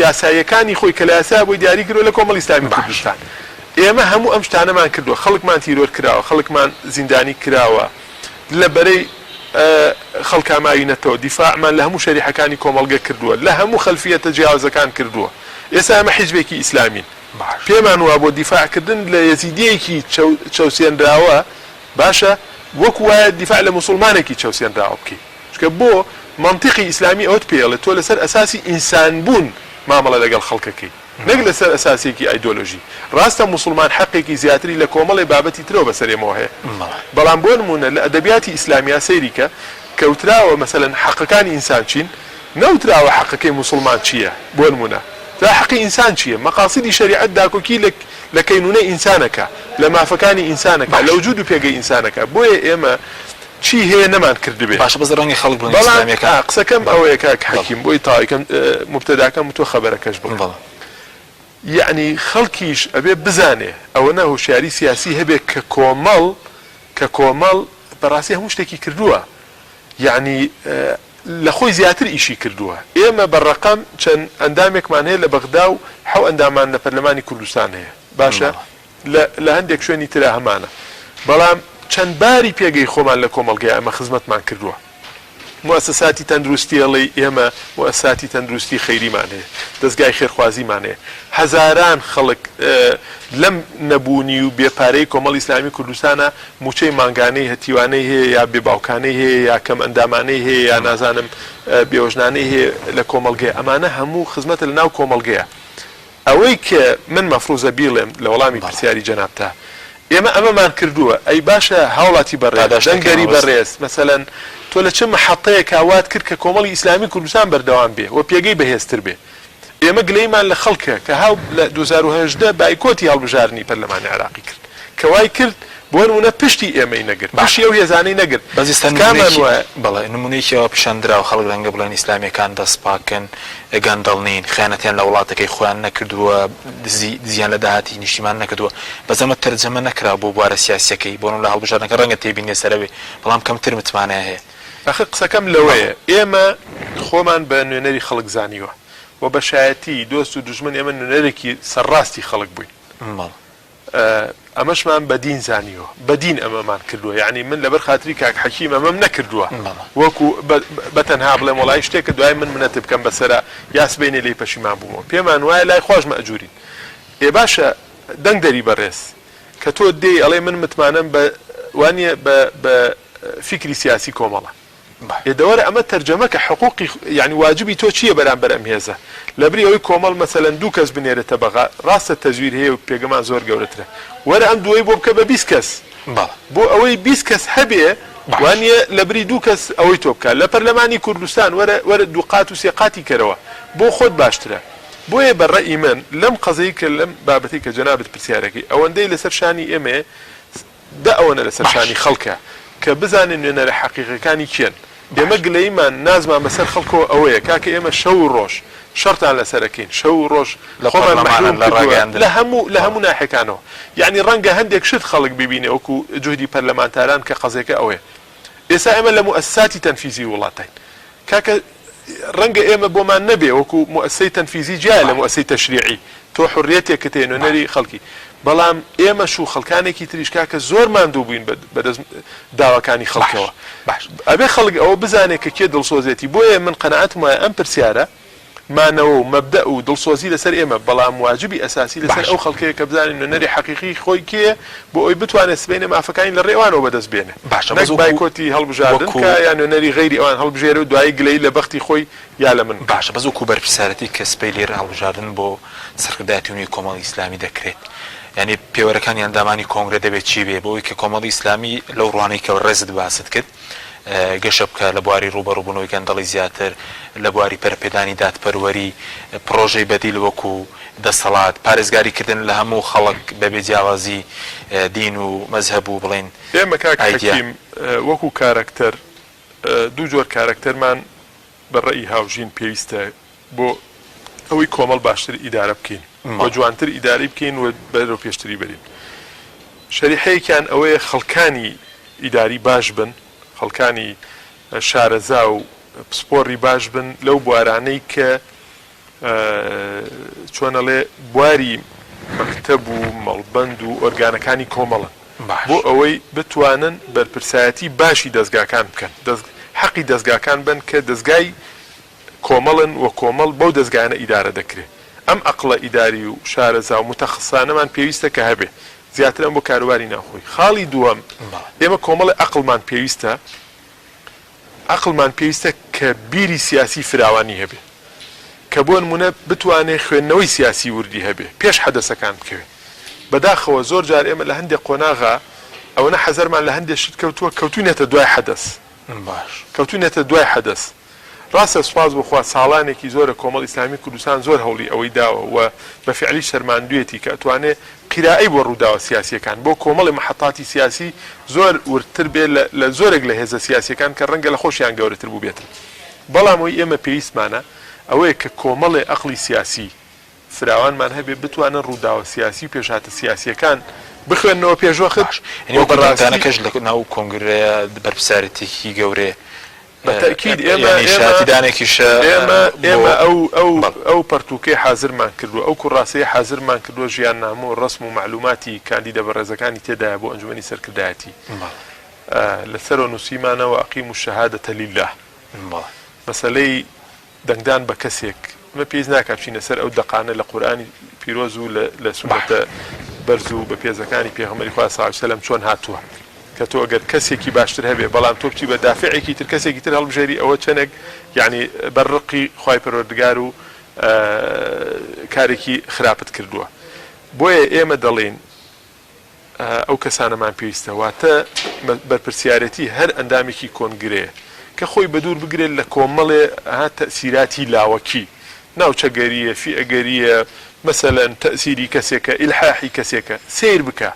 یاساییەکانی خۆی کە لە یاسا بۆی دیاری کردوە لە کۆمەڵی ئیسلامی کوردستان ئێمە هەموو ئەم شتانەمان کردووە خەڵکمان تیرۆر کراوە خەڵکمان زیندانی کراوە لە بەرەی خەڵکا ماوینەتەوە دیفاعمان لە هەموو شەریحەکانی کۆمەڵگە کردووە لە هەموو خەلفیەتە جیاوازەکان کردووە ئێستا ئێمە حیزبێکی ئیسلامین پێمان وابووە دیفاع کردن لە یەزیدیەکی چەوسێنراوە باشە وەکو وایە دیفاع لە موسوڵمانێکی چەوسێنراوە بکەی چونکە بۆ مەنتیقی ئیسلامی ئەوەت پێ ئەڵێ تۆ لەسەر ئەساسی ئینسان بوون مامەڵە لەگەڵ خەڵکەکەی نەک لەسەر ئەساسێکی ئایدۆلۆژی ڕاستە موسوڵمان حەقێکی زیاتری لە کۆمەڵێ بابەتی ترەوە بەسەر ئێمەوە هەیە بەڵام بۆ نموونە لە ئەدەبیاتی ئیسلامیا سەیری کە کەوتراوە مەسەلەن حەقەکانی ئینسان چین نەوتراوە حەقەکەی موسوڵمان چییە؟ بۆ نموونە جا حەقی ئینسان چییە؟ مەقاسیدی شەریعەت داکۆکی لە لە کەینونەی ئینسان ئەکا، لە مافەکانی ئینسان ئەکا، لە باشە. وجود و پێگەی ئینسان ئەکا، بۆیە ئێمە چی هەیە نەمان کردبێ. باشە بەس ڕەنگە خەڵک بڵێن بەڵام ئیسلامیەکان ئا قسەکەم بەڵێ ئەوەیە کاک بەڵێ. حەکیم بۆی تەواوی کەم موبتەداکەم و تۆ خەبەرەکەش بڵێ. بەڵێ. یەعنی خەڵکیش ئەبێ بزانێ ئەوەنە هۆشیاری سیاسی هەبێ کە کۆمەڵ کە کۆمەڵ بەڕاستی هەموو شتێکی کردووە یەعنی. لە خۆی زیاتر ئیشی کردووە. ئێمە بە ڕەقەم چەند ئەندامێکمان هەیە لە بەغدا و حەو ئەندامان لە پەرلەمانی کوردستان هەیە. باشە لە لە هەندێک شوێنی ترا هەمانە. بەڵام چەند باری پێگەی خۆمان لە کۆمەڵگەیا ئێمە خزمەتمان کردووە. موئەسەساتی تەندروستی ئەڵێی ئێمە موئەسساتی تەندروستی خەیریمان هەیە، دەزگای خێرخوازیمان هەیە، هەزاران خەڵک لەم نەبوونی و بێ پارەی کۆمەڵی ئیسلامی کوردستانا مووچەی مانگانەی هەتیوانەی هەیە یا بێ باوکانەی هەیە یا کەم ئەندامانەی هەیە یا نازانم بێوەژنانەی هەیە لە کۆمەڵگەیە ئەمانە هەموو خزمەتە لە ناو کۆمەڵگەیە. ئەوەی کە من مەفروزە بیڵێم لە وەڵامی پرسیاری جەنابتا ئێمە ئەمەمان کردووە ئەی باشە هاوڵاتی بەڕێز دەنگدەری بەڕێز مەسەلەن تۆ لە چ مەحەتەیەکا وات کرد کە کۆمەڵی ئیسلامی کوردستان بەردەوام بێ و پێگەی بەهێزتر بێ ئێمە گلەیمان لە خەڵکە کە هاو لە 2018 بایکۆتی هەڵبژاردنی پەرلەمانی عێراقی کرد کە وای کرد بۆ نمونە پشتی ئێمەی نەگرت پشتی ئەو هێزانەی نەگرت بەس ئێستا تکامان نمونەیەکی وایە. بەڵێ نمونەیەکی ئاوا پیشان دراوە خەڵک رەنگە بڵێن ئیسلامیەکان دەست پاکن گەندەڵ نین خیانەتیان لە وڵاتەکەی خۆیان نەکردووە دزی دزیان لە داهاتی نیشتیمان نەکردووە بەس ئەمە تەرجەمە نەکرا بۆ بوارە سیاسیەکەی بۆ نمونە لە هەڵبژاردنەکە رەنگە تێبینی لەسەر هەبێ بەڵام کەمتر متمانەیان هەیە. ئەخر قسەکەم لەوەیە ئێمە خۆمان بە نوێنەری خەڵک زانیوە و بە شایەتی دۆست و دوژمن ئێمە نوێنەرێکی سەرڕاستی خەڵک بووین. بەڵێ. ئەمەشمان بە دین زانیوە بە دین ئەمەمان کردووە یانی من لەبەر خاتری کاک حەکیم ئەمەم نەکردووە وەکو بە تەنها بڵێم وەڵایی شتێکە دوای من منەتت بکەم بەسەرا یا سبەینێ لێی پەشیمان بوومەوە پێمان وایە لای خواش مەئجورین ئێ باشە دەنگدەری بەڕێز کە تۆ دێی ئەڵێ من متمانەم بە وانیە بە بە فیکری سیاسی کۆمەڵە ئێ دەوەرە ئەمە تەرجەمە کە حقوقی یانی واجبی تۆ چیە بەرامبەر ئەم هێزە لەبری ئەوەی کۆمەڵ مەسەلەن دوو کەس بنێرێتە بەغا ڕاستە تەزویر هەیە و پێگەمان زۆر گەورەترە وەرە ئەم دووەی بۆ بکە بە 20 کەس بۆ ئەوەی 20 کەس هەبێ وانیە لەبری دوو کەس ئەوەی تۆ بکە لە پەرلەمانی کوردستان وەرە وەرە دوو قات و سێ قاتی کەرەوە بۆ خۆت باشترە بۆیە بە ڕەئی من لەم قەزەی کە لەم بابەتەی کە جەنابت پرسیارەکەی ئەوەندەی لەسەر شانی ئێمەیە دە ئەوەنە لەسەر شانی خەڵکە کە بزانێ نوێنەرە حەقیقیەکانی کێن. ئێمە گلەییمان، نازمان بەسەر خەڵکەوە ئەوەیە کاکە ئێمە شەو و ڕۆژ شەڕتان لەسەر ئەکەین، شەو و ڕۆژ لە خۆمان پەرلەمانن، مەحروم لە کردووە ڕاگەیاندنن. لە هەموو لە هەموو ناحیەکانەوە. یەعنی ڕەنگە هەندێک شت خەڵک بیبینێ وەکو جوهدی پەرلەمانتاران کە قەزیەکە ئەوەیە. ئێستا ئێمە لە موئەسساتی تەنفیزی وڵاتاین. کاکە ڕەنگە ئێمە بۆمان نەبێ وەکو موئەسسەی تەنفیزی جیایە لە موئەسسەی تەشریعی تۆ حوڕیەتێکت هەیە نوێنەری خەڵکی بەڵام ئێمەش و خەڵکانێکی تریش کاکە زۆر ماندوو بووین بەدەست داواکانی خەڵکەوە ئەبێ خەڵک ئەوە بزانێ کە کێ دڵسۆزێتی بۆیە من قەناعەتم وایە ئەم پرسیارە مانەوە و مەبدەئ و دڵسۆزی لەسەر ئێمە، بەڵام واجبی ئەساسی لەسەر ئەو خەڵکەیە کە بزانێت نوێنەری حەقیقی خۆی کێیە بۆ ئەوەی بتوانێت سبەینێ مافەکانی لە ڕێی ئەوانەوە بەدەست بێنێ باشە نەک بەس وەکو بایکۆتی هەڵبژاردن وەکو بکا یا نوێنەری غەیری ئەوان هەڵبژێرێ و دوایی گلەیی لە بەختی خۆی یا لە من بکا. باشە بەس وەکو بەرپرسیارەتی کە سبەی لێرە هەڵبژاردن بۆ سەرکردایەتی نوێی کۆمەڵی ئیسلامی دەکرێت یانی پێوەرەکانی ئەندامانی کۆنگرە دەبێت چی بێ بۆ ئەوەی کە کۆمەڵی ئیسلامی لەو ڕوانەی کە ڕێزت باست کرد گەشە بکا لە بواری ڕووبەڕووبوونەوەی گەندەڵی زیاتر، لە بواری پەرەپێدانی دادپەروەری، پڕۆژەی بەدیل وەکو دەسەڵات، پارێزگاری کردن لە هەموو خەڵک بەبێ جیاوازی دین و مەزهەب و بڵێین ئێمە کاک ئایدیا. حەکیم وەکو کارەکتەر دوو جۆر کارەکتەرمان بە ڕەئی هاوژین پێویستە بۆ ئەوەی کۆمەڵ باشتر ئیدارە بکەین و جوانتر ئیدارەی بکەین و بەرەو پێشتری بەرین. شەریحەیەکیان ئەوەیە خەڵکانی ئیداری باش بن، خەڵکانی شارەزا و پسپۆڕی باش بن لەو بوارانەی کە چۆن ئەڵێ بواری مەکتەب و مەڵبەند و ئۆرگانەکانی کۆمەڵن بۆ ئەوەی بتوانن بەرپرسایەتی باشی دەزگاکان بکەن، حەقی دەزگاکان بەن کە دەزگای کۆمەڵن و کۆمەڵ بەو دەزگایانە ئیدارە دەکرێ. ئەم ئەقڵە ئیداری و شارەزا و موتەخسسانەمان پێویستە کە هەبێ. زیاتر ئەم بۆ کاروباری ناوخۆی. خاڵی دووەم، ئێمە کۆمەڵێ ئەقڵمان پێویستە، ئەقڵمان پێویستە کە بیری سیاسی فراوانی هەبێ. کە بۆ نموونە بتوانێ خوێندنەوەی سیاسی وردی هەبێ، پێش حەدەسەکان بکەوێ. بەداخەوە زۆر جار ئێمە لە هەندێ قۆناغا ئەوەنە حەزەرمان لە هەندێ شت کەوتووە، کەوتووینەتە دوای حەدەس. باش. کەوتوینەتە دوای حەدەس. ڕاستە سوپاس بۆ خوا ساڵانێکی زۆرە کۆمەڵ ئیسلامی کوردستان زۆر هەوڵی ئەوەی داوە و بە فیعلیش سەرماندویەتی کە ئەتوانێ قیرائەی بۆ ڕووداوە سیاسیەکان بۆ کۆمەڵی مەحەتاتی سیاسی زۆر وردتر بێ لە لە زۆرێک لە هێزە سیاسیەکان کە ڕەنگە لە خۆشیان گەورەتر بووبێتن بەڵام ئەوەی ئێمە پێویستمانە ئەوەیە کە کۆمەڵێ ئەقڵی سیاسی فراوانمان هەبێ بتوانن ڕووداوە سیاسی و پێشهاتە سیاسییەکان بخوێننەوە پێشوەخت باش یانی و وەکو بەڕاستی. دەنگدانەکەش لە ناو کۆنگرەیە بەرپرسیارێتیەکی گەورەیە. بە تەئکید ئێمە یانی ئێمە شایەتیدانێکیشە ئێمە بۆ ئێمە ئەو ئەو بەڵێ. ئەو پەرتووکەی حازرمان کردووە، ئەو کوڕاسەی حازرمان کردووە ژیاننامە و ڕەسم و مەعلووماتی کاندیدە بەڕێزەکانی تێدایە بۆ ئەنجومەنی سەرکردایەتی. بەڵێ. لە سەرەوە نووسیمانە وأقیموا الشهادە للە. بەڵێ. مەسەلەی دەنگدان بە کەسێک، ئێمە پێویست ناکات بچینە سەر ئەو دەقانە لە قورئانی پیرۆز و لە سوننەتە بەرز و بەپێزەکانی پێغەمبەری خوا صلی اللە علیە وسلم چۆن هاتووە کە تۆ ئەگەر کەسێکی باشتر هەبێ بەڵام تۆ بچی بە دافعێکی تر کەسێکی تر هەڵبژێری ئەوە چەنێک یەعنی بەر ڕقی خوای پەروەردگار و کارێکی خراپت کردووە بۆیە ئێمە دەڵێین ئەو کەسانەمان پێویستە، واتە بەرپرسیارێتی هەر ئەندامێکی کۆنگرەیە کە خۆی بەدوور بگرێت لە کۆمەڵێ تەئسیراتی لاوەکی، ناوچەگەرییە، فیئەگەرییە، مەسەلەن تەئسیری کەسێکە، ئیلحاحی کەسێکە، سەیر بکا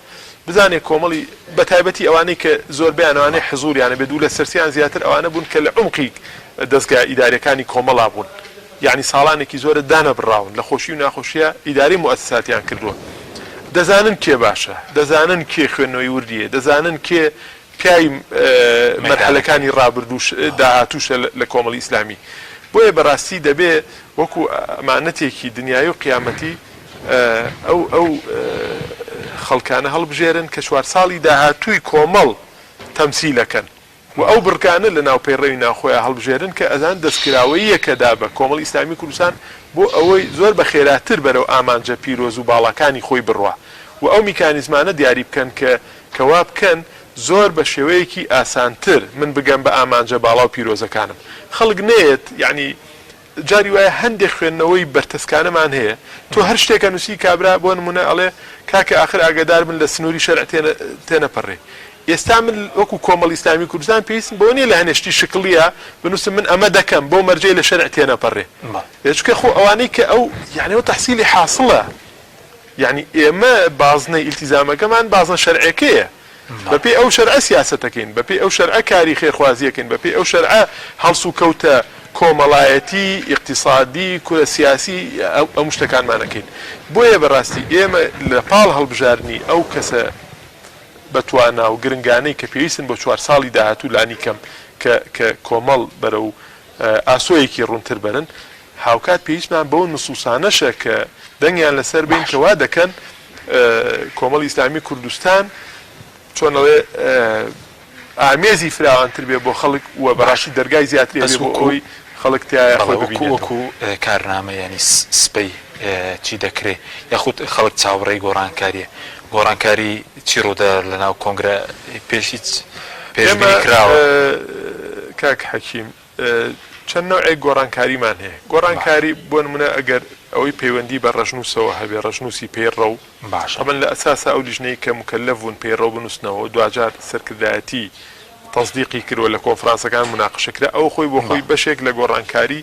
بزانێ کۆمەڵی بەتایبەتی ئەوانەی کە زۆربەیان ئەوانەی حزوریان ئەبێ دوو لەسەر سێیان زیاتر ئەوانە بوون کە لە عومقی دەزگا ئیداریەکانی کۆمەڵا بوون. یەعنی ساڵانێکی زۆرە دانەبڕاون لە خۆشی و ناخۆشیا ئیدارەی موئەسەساتیان کردووە دەزانن کێ باشە دەزانن کێ خوێندنەوەی وردی هەیە دەزانن کێ پیاوی مەرحەلەکانی ڕابردووش داهاتووشە لە کۆمەڵی ئیسلامی بۆیە بەڕاستی دەبێ وەکو ئەمانەتێکی دنیایی و قیامەتی ئەو ئەو خەڵکانە هەڵبژێرن کە چوار ساڵی داهاتووی کۆمەڵ تەمسیلەکەن. و ئەو بڕگانە لە ناو پەیڕەوی ناوخۆیا هەڵبژێرن کە ئەزان دەستکراوەییەکە دا بە کۆمەڵی ئیسلامی کوردستان بۆ ئەوەی زۆر بە خێراتر بەرەو ئامانجە پیرۆز و باڵاکانی خۆی بڕوا و ئەو میکانیزمانە دیاری بکەن کە کە وا بکەن زۆر بە شێوەیەکی ئاسانتر من بگەم بە ئامانجە باڵا و پیرۆزەکانم خەڵک نەیەت یەعنی جاری وایە هەندێک خوێندنەوەی بەرتەسکانەمان هەیە تۆ هەر شتێک ئەنوسی کابرا بۆ نمونە ئەڵێ کاکە ئاخر ئاگادار بن لە سنوری شەرع تێنەپەڕێ ئێستا من وەکو کۆمەڵی ئیسلامی کوردستان پێویستم بەوە نیە لە هەنێ شتی شکڵیە بنوسم من ئەمە دەکەم بەو مەرجەی لە شەرع تێنەپەڕێ چونکە خۆ ئەوانەی کە ئەو یانی ئەوە تەحسیلی حاسڵە یانی ئێمە بازنەی ئیلتیزامەکەمان بازنە شەرعێکەیە بەپێی ئەو شەرعە سیاسەتەکەین، بەپێی ئەو شەرعە کاری خێرخوازیەکەین، بەپێی ئەو شەرعە هەڵسوکەوتە کۆمەڵایەتی، ئیقتیسادی، کورە سیاسی هەموو شتەکانمان ئەکەین. بۆیە بەڕاستی ئێمە لە پاڵ هەڵبژاردنی ئەو کەسە بەتوانا و گرنگانەی کە پێویستن بۆ چوار ساڵی داهاتوو لانیکەم کە کە کۆمەڵ بەرەو ئاسۆیەکی ڕوونتر بەرن، هاوکات پێویستمان بەو نسوسانەشە کە دەنگیان لەسەر بین کە وا دەکەن کۆمەڵی ئیسلامی کوردستان چۆن ئەڵێ ئامێزی فراوانتر بێ بۆ خەڵک و بەڕاستی دەرگای زیاتری بەس هەبێ بۆ وەکو ئەوەی خەڵک تیایا بەڵێ خۆی وەکو ببینێتەوە. وەکو کارنامە یانی سبەی چی دەکرێ یاخود خەڵک چاوەڕێی گۆڕانکاریە گۆڕانکاری چی ڕوودەدا لەناو کۆنگرە پێش هیچ ئێمە پێشبینی کراوە؟ کاک حەکیم چەند نەوعێک گۆڕانکاریمان هەیە. گۆڕانکاری بۆ نمونە ئەگەر ئەوەی پەیوەندی بە ڕەشنووسەوە هەبێ، ڕەشنووسی پەیڕەو، تەبعەن لە ئەساسا ئەو لیژنەی کە موکەلەف بوون پەیڕەو بنووسنەوە و دواجار سەرکردایەتی تەسدیقی کرد و لە کۆنفرانسەکان موناقەشە کرا، ئەوە خۆی بۆ خۆی بەشێک لە گۆڕانکاری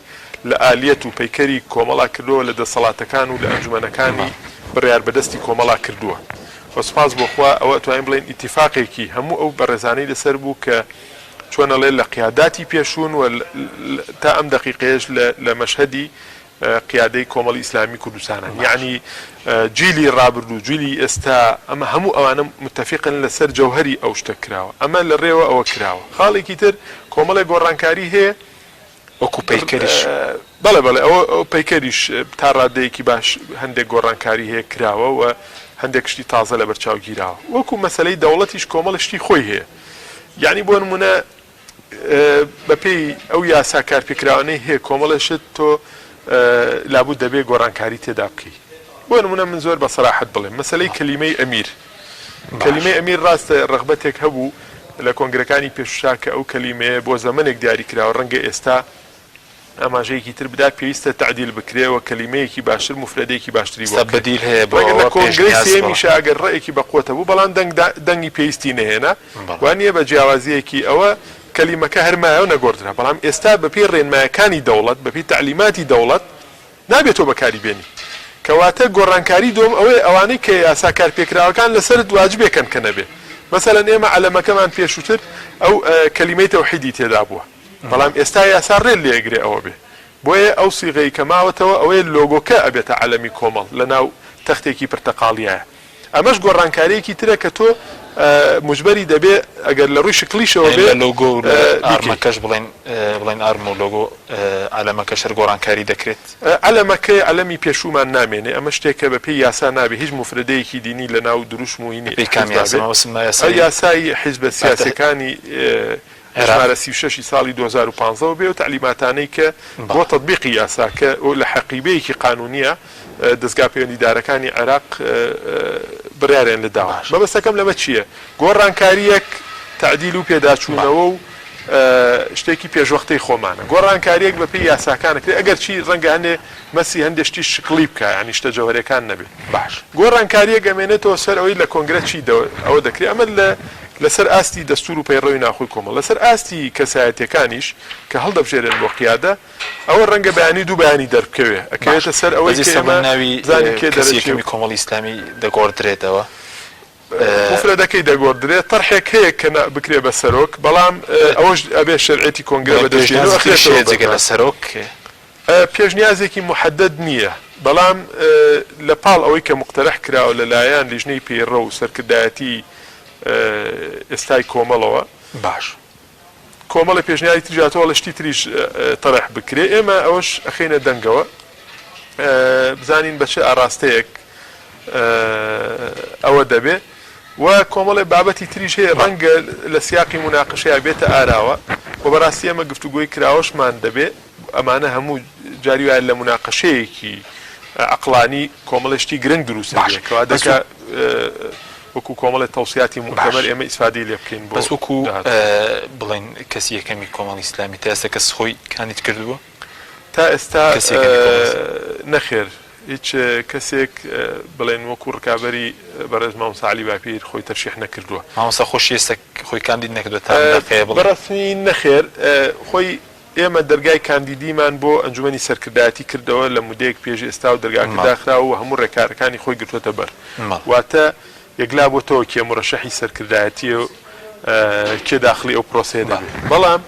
لە ئالیەت و پەیکەری کۆمەڵا کردووە لە دەسەڵاتەکان و لە ئەنجومەنەکانی بڕیاربەدەستی کۆمەڵا کردووە و سوپاس بۆ خوا ئەوە ئەتوانین بڵێین ئیتیفاقێکی هەموو ئەو بەڕێزانەی لەسەر بوو کە چۆن ئەڵێ لە قیاداتی پێشوون و تا ئەم دەقیقەیەش لە مەشهەدی قیادەی کۆمەڵی ئیسلامی کوردستانن یەعنی جیلی ڕابردوو جیلی ئێستا ئەمە هەموو ئەوانە متەفیقن لەسەر جەوهەری ئەو شتە کراوە ئەمە لە ڕێوە ئەوە کراوە خاڵێکی تر کۆمەڵێک گۆڕانکاری هەیە وەکو پەیکەریش. بەڵێ بەڵێ ئەوە ئەو پەیکەریش تا ڕادەیەکی باش هەندێک گۆڕانکاری هەیە کراوە و هەندێک شتی تازە لەبەرچاو گیراوە وەکو مەسەلەی دەوڵەتیش کۆمەڵێک شتی خۆی هەیە یەعنی بۆ نموونە بەپێی ئەو یاسا کارپێکراوانەی هەیە کۆمەڵێ شت تۆ لابوود دەبێ گۆڕانکاری تێدا بکەی بۆ نموونە من زۆر بە سەراحەت بڵێم مەسەلەی کەلیمەی ئەمیر کەلیمەی ئەمیر ڕاستە ڕەغبەتێک هەبوو لە کۆنگرەکانی پێشوشا کە ئەو کەلیمەیە بۆ زەمەنێک دیاری کراوە ڕەنگە ئێستا ئاماژەیەکی تر بدات پێویستە تەعدیل بکرێ و کەلیمەیەکی باشتر موفرەدەیەکی باشتری بۆ ئێستا بکرێ. بەدیل هەیە بۆ ڕەنگە لە ئەوە کۆنگرەی پێشنیاز بۆ. سێیەمیشا ئەگەر ڕەئێکی بە قوەت هەبوو بەڵام دەنگ دا دەنگی پێویستی نەهێنا بەڵێ. وا نییە بە جیاوازییەکی ئەوە کەلیمەکە هەر مایەوە نەگۆڕدرا بەڵام ئێستا بە پێی ڕێنمایەکانی دەوڵەت بە پێی تەعلیماتی دەوڵەت نابێ تۆ بەکاری بێنی کەواتە گۆڕانکاری دووەم ئەوەیە ئەوانەی کە یاسا کارپێکراوەکان لەسەرت واجبێکەن کە نەبێ مەسەلەن ئێمە عەلەمەکەمان پێشووتر ئەو کەلیمەی تەوحیدی تێدا بووە بەڵام ئێستا یاسا ڕێت لێ ئەگرێ ئەوە بێ بۆیە ئەو سیغەی کە ماوەتەوە ئەوەیە لۆگۆکە ئەبێتە عەلەمی کۆمەڵ لە ناو تەختێکی پرتەقاڵیایە ئەمەش گۆڕانکاریەکی ترە کە تۆ. موجبەری دەبێ ئەگەر لە ڕووی شکڵیشەوە یانی بێ لە لۆگۆ و لە بیکەی. ئارمەکەش بڵێین بڵێین ئارم و لۆگۆ عەلەمەکەش هەر گۆڕانکاری دەکرێت؟ عەلەمەکەی عەلەمی پێشوومان نامێنێ، ئەمە شتێکە بە پێی یاسا نابێ هیچ موفرەدەیەکی دینی لە ناو دروشم و هینی بە پێی کام حیزبا یاسا؟ بێ. مەبەستم یاسای یاسای حیزبە پارتە سیاسیەکانی عێراق. ژمارە 36 ی ساڵی 2015 وە بێ و تەعلیماتانەی کە بۆ بەڵێ. تەتبیقی یاساکە و لە حەقیبەیەکی قانونیە دەزگا پەیوەندیدارەکانی عێراق بڕیاریان لێ داوە. باشە. مەبەستەکەم لەمە چییە؟ گۆڕانکارییەک، تەعدیل و بەڵێ. پێداچوونەوە و شتێکی پێشوەختەی خۆمانە. گۆڕانکارییەک بەپێی یاساکان ئەکرێ، ئەگەرچی ڕەنگە هەندێ مەسی هەندێ شتی شکڵی بکا، یانی شتە جەوهەرییەکان نەبێ. باشە. گۆڕانکارییەک ئەمێنێتەوە سەر ئەوەی لە کۆنگرە چی ئەوە دەکرێ. ئەمە لە لەسەر ئاستی دەستوور و پەیڕەوی ناوخۆی کۆمەڵ. لەسەر ئاستی کەسایەتییەکانیش کە هەڵدەبژێرێن بۆ قیادە، ئەوە ڕەنگە بەیانی دوو بەیانی دەربکەوێ باشە ئەکەوێتە سەر ئەوەی بەس کە ئێستا ئێمە بڵێ ناوی بزانین کێ کەسی دەرەچێ و. یەکەمی کۆمەڵی ئیسلامی دەگۆڕدرێتەوە؟ موفرەدەکەی دەگۆڕدرێ تەرحێک هەیە کە نا بکرێ بە سەرۆک بەڵام ئەوەش ئەبێ شەرعیەتی کۆنگرە بڵێ بەدەست بێنێ و پێشنیازی تریش ئەخرێتەوە هەیە جگە لە بەردەم. سەرۆک؟ پێشنیازێکی موحەدەد نییە بەڵام لە پاڵ ئەوەی کە موقتەرح کراوە لە لایەن لیژنەی پەیڕەو و سەرکردایەتی ئێستای کۆمەڵەوە، باش. کۆمەڵێ پێشنیاری تریش هاتووە وەڵا شتی تریش تەرح بکرێ ئێمە ئەوەش ئەخەینە دەنگەوە بزانین بە چ ئاراستەیەک ئەوە دەبێ و کۆمەڵێ بابەتی تریش هەیە ڕەنگە لە سیاقی موناقەشەیا بێتە ئاراوە و بەڕاستی ئێمە گفتوگۆی کراوەشمان دەبێ ئەمانە هەموو جاری وایە لە موناقەشەیەکی عەقڵانی کۆمەڵێ شتی گرنگ دروست باش ئەبێ کەوا بەس دەکا وەکو کۆمەڵێ تەوسیاتی باش موعتەبەر ئێمە ئیسفادەی لێ بکەین بۆ بەس وەکو داهاتوو. بڵێن کەسی یەکەمی کۆمەڵی ئیسلامی تا ئێستا کەس خۆی کاندید کردووە؟ تا ئێستا کەسی یەکەمی کۆمەڵی ئیسلامی. نەخێر هیچ کەسێک بڵێن وەکو ڕکابەری بەڕێز مامۆستا عەلی باپیر خۆی تەرشیح نەکردووە. مامۆستا خۆشی ئێستا خۆی کاندید نەکردووە تا ئەم دەقەیە بڵێن؟ بەڕەسمی نەخێر خۆی ئێمە دەرگای کاندیدیمان بۆ ئەنجومەنی سەرکردایەتی کردەوە لە مودەیەک پێش ئێستا و دەرگاکە داخراوە و هەموو ڕێکارەکانی خۆی گرتووەتە بەر. واتە یەکلا بۆتەوە کێ مورەشەحی سەرکردایەتییە و کێ داخڵی ئەو پرۆسەیە دەبێت. بەڵام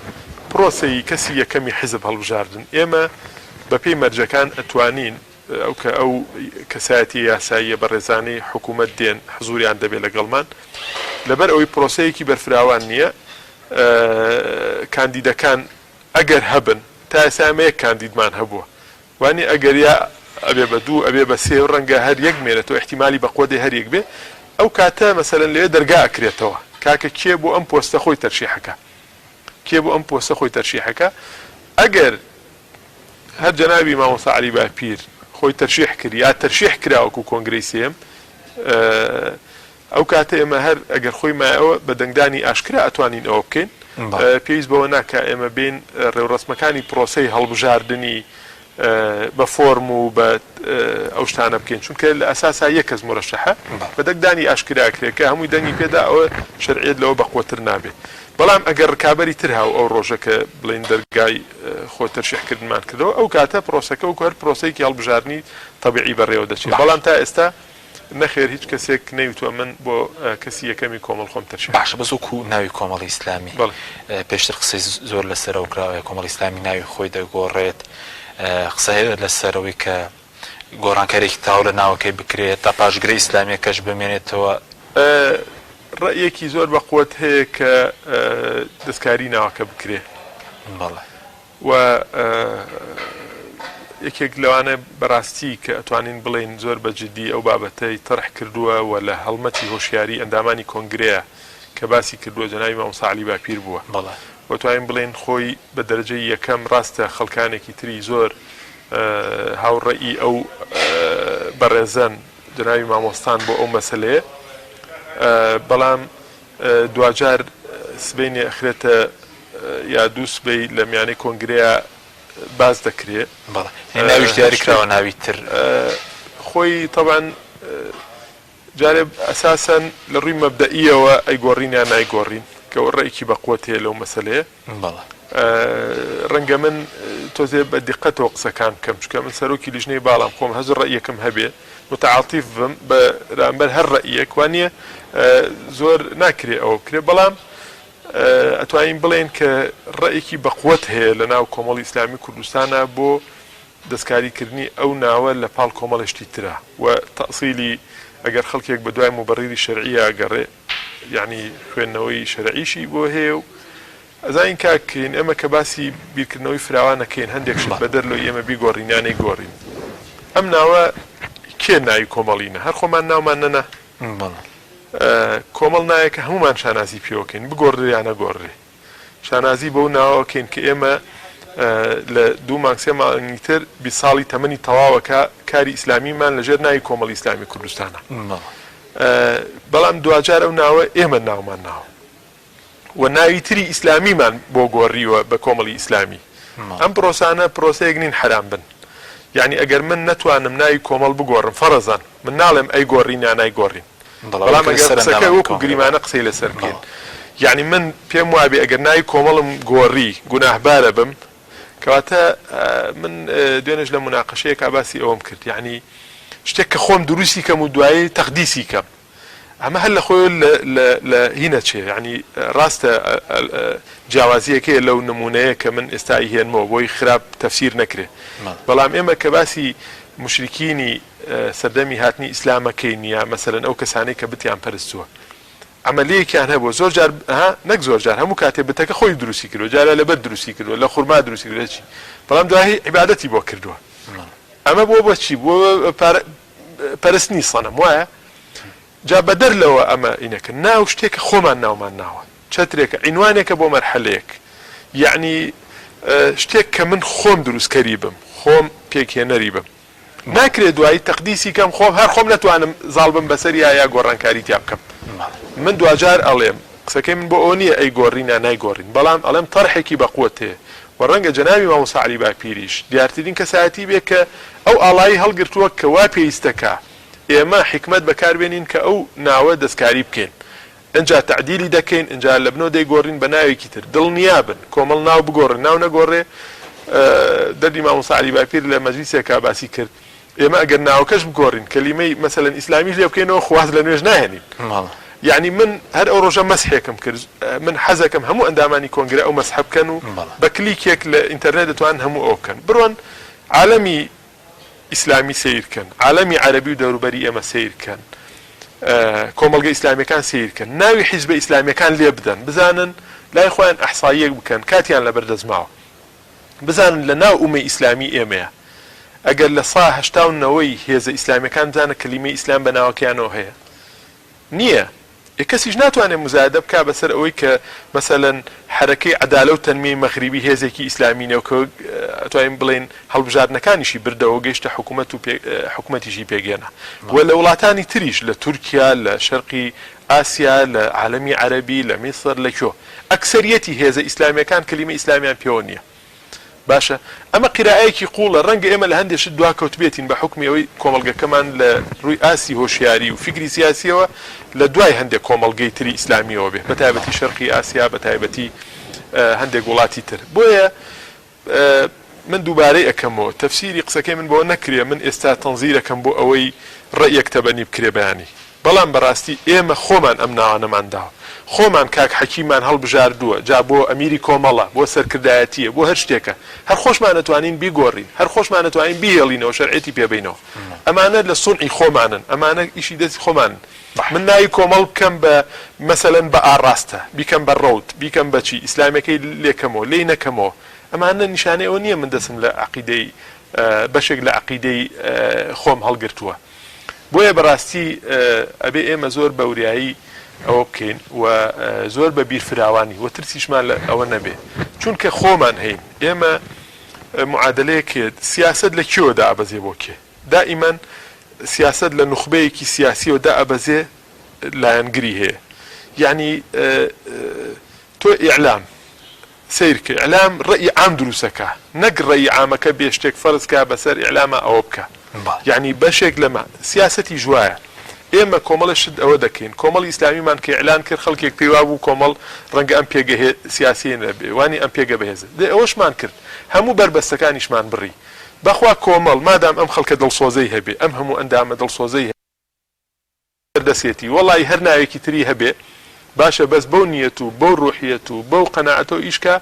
پرۆسەی کەسی یەکەمی حیزب هەڵبژاردن ئێمە بەپێی مەرجەکان ئەتوانین ئەو کە ئەو کەسایەتیە یاساییە بەڕێزانەی حکوومەت دێن حزوریان دەبێت لەگەڵمان لەبەر ئەوەی پرۆسەیەکی بەرفراوان نییە کاندیدەکان ئەگەر هەبن تا ئێستا ئێمە یەک کاندیدمان هەبووە وانی ئەگەر یا ئەبێ بە دوو ئەبێ بە سێ ڕەنگە هەر یەک بمێنێتەوە ئیحتیمالی بەقوە دێ هەر یەک بێ ئەو کاتە مەسەلەن لەوێ دەرگا ئەکرێتەوە کاکە کێ بۆ ئەم پۆستە خۆی تەرشیحەکە کێ بۆ ئەم پۆستە خۆی تەرشیحەکە ئەگەر هەر جەنابی مامۆستا عەلی باپیر خۆی تەرشیح کرد یا تەرشیح کرا وەکو کۆنگرەی سێیەم ئەو کاتە ئێمە هەر ئەگەر خۆی مایەوە بە دەنگدانی ئاشکرا ئەتوانین ئەوە بکەین پێویست بەوە ناکا ئێمە بێین ڕێوڕەسمەکانی پرۆسەی هەڵبژاردنی بە فۆرم و بە ئەو شتانە بکەین چونکە لە ئەساسا یەک کەس مورەشەحە بە دەنگدانی ئاشکرا ئەکرێ کە هەمووی دەنگی پێدا ئەوە شەرعیەت لەوە بەقوەتر نابێ بەڵام ئەگەر ڕکابەری تر هاو ئەو ڕۆژە کە بڵێین دەرگای خۆ تەرشیح کردنمان کردەوە ئەو کاتە پرۆسەکە وەکو هەر پرۆسەیەکی هەڵبژاردنی تەبیعی بەڕێوە دەچێ بەڵام تا ئێستا نەخێر هیچ کەسێک نەیوتوە من بۆ کەسی یەکەمی کۆمەڵ خۆم تەرشیح باشە بەس وەکو ناوی کۆمەڵی ئیسلامی بەڵێ. پێشتر قسەی زۆر لەسەر ئەوە کراوە کۆمەڵی ئیسلامی ناوی خۆی دەگۆڕێت قسە هەیە لەسەر ئەوەی کە گۆڕانکاریەکی تەواو لە ناوەکەی بکرێت تا پاشگرە ئیسلامیەکەش بمێنێتەوە. ڕەئیەکی زۆر بە قوەت هەیە کە دەستکاری ناوەکە بکرێ. بەڵێ. و یەکێک لەوانە بەڕاستی کە ئەتوانین بڵێین زۆر بە جدی ئەو بابەتەی تەرح کردووە و لە هەڵمەتی هۆشیاری ئەندامانی کۆنگرەیە کە باسی کردووە جەنابی مامۆستا عەلی باپیر بووە بەڵێ. و توانین بڵێین خۆی بە دەرەجەی یەکەم ڕاستە خەڵکانێکی تری زۆر هاوڕێی ئەو بەڕێزەن جەنابی مامۆستان بۆ ئەو مەسەلەیە بەڵام دواجار سبەینێ ئەخرێتە یا دوو سبەی لە میانەی کۆنگرەیا باس دەکرێ. بەڵێ یانی ناویش دیاری کراوە ناوی تر؟ خۆی تەبعەن جارێ ئەساسەن لە ڕووی مەبدەئییەوە ئەیگۆڕین یا نایگۆڕین کە ئەوە ڕەئیکی بە قوەت هەیە لەو مەسەلەیە. بەڵێ. ڕەنگە من تۆزێ بە دیقەتەوە قسەکان بکەم چونکە من سەرۆکی لیژنەی باڵام خۆم هەر ڕەئیەکم هەبێ متعاتیف بم بەرامبەر هەر ڕەئیەک وانیە زۆر ناکرێ ئەوە بکرێ بەڵام ئەتوانین بڵێین کە ڕەئیکی بەقوەت هەیە لە ناو کۆمەڵی ئیسلامی کوردستانا بۆ دەستکاری کردنی ئەو ناوە لە پاڵ کۆمەڵێ شتی ترا و تەئسیلی ئەگەر خەڵکێک بە دوای موبەڕیری شەرعییا ئەگەڕێ. یەعنی خوێندنەوەی شەرعیشی بۆ هەیە و ئەزانین کاک کەین ئێمە کە باسی بیرکردنەوەی فراوان ئەکەین هەندێک شت بەدەر لۆی ئێمە بیگۆڕین یا نەیگۆڕین ئەم ناوە کێ ناوی کۆمەڵینە هەر خۆمان ناومان نەنا کۆمەڵ ناوێکە هەموومان شانازی پێوەکەین بگۆڕدرێ یا نەگۆڕدرێ شانازی بەو ناوە کەین کە ئێمە لە دوو مانگ سێ مانگی تر 20 ساڵی تەمەنی تەواوەکە کاری ئیسلامیمان لەژێر ناوی کۆمەڵی ئیسلامی کوردستانە بەڵام دواجار ئەو ناوە ئێمە ناومان ناوە و ناوی تری ئیسلامیمان بۆ گۆڕیوە بە کۆمەڵی ئیسلامی. ئەم پرۆسانە پرۆسەیەک نین حەرام بن. یەعنی ئەگەر من نەتوانم ناوی کۆمەڵ بگۆڕم فەرەزەن، من ناڵێم ئەیگۆڕین یا نایگۆڕین. بەڵام ئەگەر قسەکە وەکو گریمانە قسەی لەسەر بکەین. یەعنی من پێم وابێ ئەگەر ناوی کۆمەڵم گۆڕی گوناهبارە بم، کەواتە من دوێنێش لە موناقەشەیەکا باسی ئەوەم کرد. یەعنی شتێک کە خۆم دروستی کەم و دوایی تەقدیسی کەم. ئەمە هەر لە خۆیەوە لە لە لە هی نەچێ یانی ڕاستە جیاوازییەک هەیە لەو نموونەیە کە من ئێستا ئەیهێنمەوە بۆی خراپ تەفسیر نەکرێ بەڵام ئێمە کە باسی موشریکینی سەردەمی هاتنی ئیسلام ئەکەین یا مەسەلەن ئەو کەسانەی کە بتیان پەرستووە عەمەلیەکیان هەبووە زۆر جار ها نەک زۆر جار هەموو کاتێ بتەکە خۆی دروستی کردووە جارە لەبەر دروستی کردووە لە خورما دروستی کردووە چی بەڵام دوایی عیبادەتی بۆ کردووە ئەمە بۆ بۆ چی بۆ پەرستنی سەنەم وایە؟ جا بەدەر لەوە ئەمە ئینەکە ناو شتێکە خۆمان ناومان ناوە چەترێکە عینوانێکە بۆ مەرحەلەیەک یەعنی شتێک کە من خۆم دروستکەری بم خۆم پێکهێنەری بم ناکرێ دوایی تەقدیسی کەم خۆم هەر خۆم نەتوانم زاڵ بم بەسەریا یا گۆڕانکاری تیا بکەم من دواجار ئەڵێم قسەکەی من بۆ ئەوە نییە ئەیگۆڕین یا نایگۆڕین بەڵام ئەڵێم تەرحێکی بەقوەت هەیە و ڕەنگە جەنابی مامۆستا عەلی باپیریش دیارترین کەسایەتی بێ کە ئەو ئاڵایەی هەڵگرتووە کە وا پێویستە کە ئێمە حیکمەت بەکار بێنین کە ئەو ناوە دەستکاری بکەین ئنجا تەعدیلی دەکەین ئنجا لە بنەوە دەیگۆڕین بە ناوێکی تر دڵنیا بن کۆمەڵ ناو بگۆڕێ ناو نەگۆڕێ دەردی مامۆستا عەلی باپیر لە مەجلیسێکا باسی کرد ئێمە ئەگەر ناوەکەش بگۆڕین کەلیمەی مەسەلەن ئیسلامیش لێ بکەینەوە خۆ واز لە نوێژ ناهێنین یەعنی من هەر ئەو ڕۆژە مەسحێکم کرد من حەزەکەم هەموو ئەندامانی کۆنگرە ئەو مەسحە بکەن و بە کلیکێک لە ئینتەرنێت دەتوانن هەموو ئەوە بکەن بڕۆن عالەمی ئیسلامی سەیر کەن عالەمی عەرەبی و دەوروبەری ئێمە سەیر کەن کۆمەڵگە ئیسلامیەکان سەیر کەن ناوی حیزبە ئیسلامیەکان لێ بدەن بزانن لای خۆیان ئەحساییەک بکەن کاتیان لەبەر دەست ماوە بزانن لە ناو ئومەی ئیسلامی ئێمەیە ئەگەر لە سا هەشتا و نەوەی هێزە ئیسلامیەکان بزانە کەلیمەی ئیسلام بە ناوەکەیانەوە هەیە نییە ئێ کەسیش ناتوانێ موزایەدە بکا بەسەر ئەوەی کە مەسەلەن حەرەکەی عەدالە و تەنمیەی مەغریبی هێزێکی ئیسلامی نیە و کە ئەتوانین بڵێین هەڵبژاردنەکانیشی بردەوە و گەیشتە حکومەت و حکومەتیشی پێکهێنا و لە وڵاتانی تریش لە تورکیا لە شەرقی ئاسیا لە عالەمی عەرەبی لە میسر لە کوێ ئەکسەریەتی هێزە ئیسلامیەکان کەلیمەی ئیسلامیان پێوە نیە. باشە ئەمە قیرائەیەکی قوڵە، ڕەنگە ئێمە لە هەندێ شت دواکەوتبێتین بە حوکمی ئەوەی کۆمەڵگەکەمان لە ڕووی ئاستی هۆشیاری و فیکری سیاسیەوە لە دوای هەندێک کۆمەڵگەی تری ئیسلامیەوە بێ بە تایبەتی شەرقی ئاسیا بە تایبەتی هەندێک وڵاتی تر بۆیە من دووبارەی ئەکەمەوە تەفسیری قسەکەی من بەوە نەکرێ من ئێستا تەنزیرەکەم بۆ ئەوەی ڕەئیەک تەبەنی بکرێ بەیانی بەڵام بەڕاستی ئێمە خۆمان ئەم ناوانەمان داوە. خۆمان کاک حەکیممان هەڵبژاردووە، جا بۆ ئەمیری کۆمەڵە، بۆ سەرکردایەتییە، بۆ هەر شتێکە. هەر خۆشمان ئەتوانین بیگۆڕین، هەر خۆشمان ئەتوانین بیهێڵینەوە، شەرعیەتی پێ بەینەوە. ئەمانە لە سونعی خۆمانن، ئەمانە ئیشی دەستی خۆمانن. من ناوی کۆمەڵ بکەم بە مەسەلەن بە ئاڕاستە، بیکەم بە ڕەوت، بیکەم بە چی، ئیسلامیەکەی لێ کەمەوە، لێی نەکەمەوە، ئەمانە نیشانەی ئەوە نییە من دەستم لە عەقیدەی بەشێک لە عەقیدەی خۆم هەڵگرتووە. بۆیە بەڕاستی ئەبێ ئێمە زۆر بە وریایی ئەوە بکەین و زۆر بە بیرفراوانی و ترسیشمان لە ئەوە نەبێ چونکە خۆمان هەین ئێمە معادلەیەک هەیە سیاسەت لە کوێوە دائەبەزێ بۆ کێ دائیمەن سیاسەت لە نوخبەیەکی سیاسیەوە دائەبەزێ لایەنگری هەیە یعنی تۆ ئیعلام سەیرکە ئیعلام ڕەئی عام دروسەکا نەک ڕەئی عامەکە بێ شتێک فەرز کا بەسەر ئیعلاما ئەوە بکا یەعنی بەشێک لەمە سیاسەتیش وایە ئێمە کۆمەڵێ شت ئەوە دەکەین کۆمەڵی ئیسلامیمان کە ئیعلان کرد خەڵکێک پێی وابوو کۆمەڵ ڕەنگە ئەم پێگە سیاسیەی نەبێ وانی ئەم پێگە بەهێزە دەی ئەوەشمان کرد هەموو بەربەستەکانیشمان بڕی بەخوا کۆمەڵ مادام ئەم خەڵکە دڵسۆزەی هەبێ ئەم هەموو ئەندامە دڵسۆزەی دەسێتی وەڵایی هەر ناوێکی تری هەبێ باشە بەس بەو نیەت و بەو ڕوحیەت و بەو قەناعەتەوە ئیش کا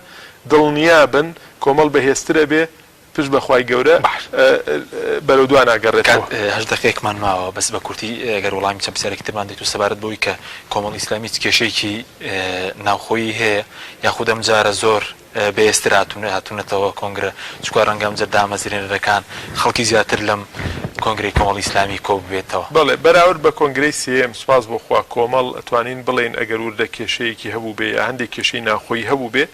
دڵنیا بن کۆمەڵ بەهێزتر ئەبێ. پشت بە خوای گەورە بەرەو دوا ناگەڕێتەوە. کاک هەشت دەقەیەکمان ماوە بەس بە کورتی گەر وەڵامی چەند پرسیارێکی ترمان دەیت و سەبارەت بەوەی کە کۆمەڵی ئیسلامی چ کێشەیەکی ناوخۆیی هەیە یاخود ئەمجارە زۆر بەهێزتر هاتوونەتەوە کۆنگرە چونکە ڕەنگە ئەمجار دامەزرێنەرەکان خەڵکی زیاتر لەم کۆنگرەی کۆمەڵی ئیسلامی کۆ ببێتەوە. بەڵێ بەراورد بە کۆنگرەی سێیەم سوپاس بۆ خوا کۆمەڵ ئەتوانین بڵێین ئەگەر وردە کێشەیەکی هەبووبێ یا هەندێک کێشەی ناوخۆیی هەبووبێ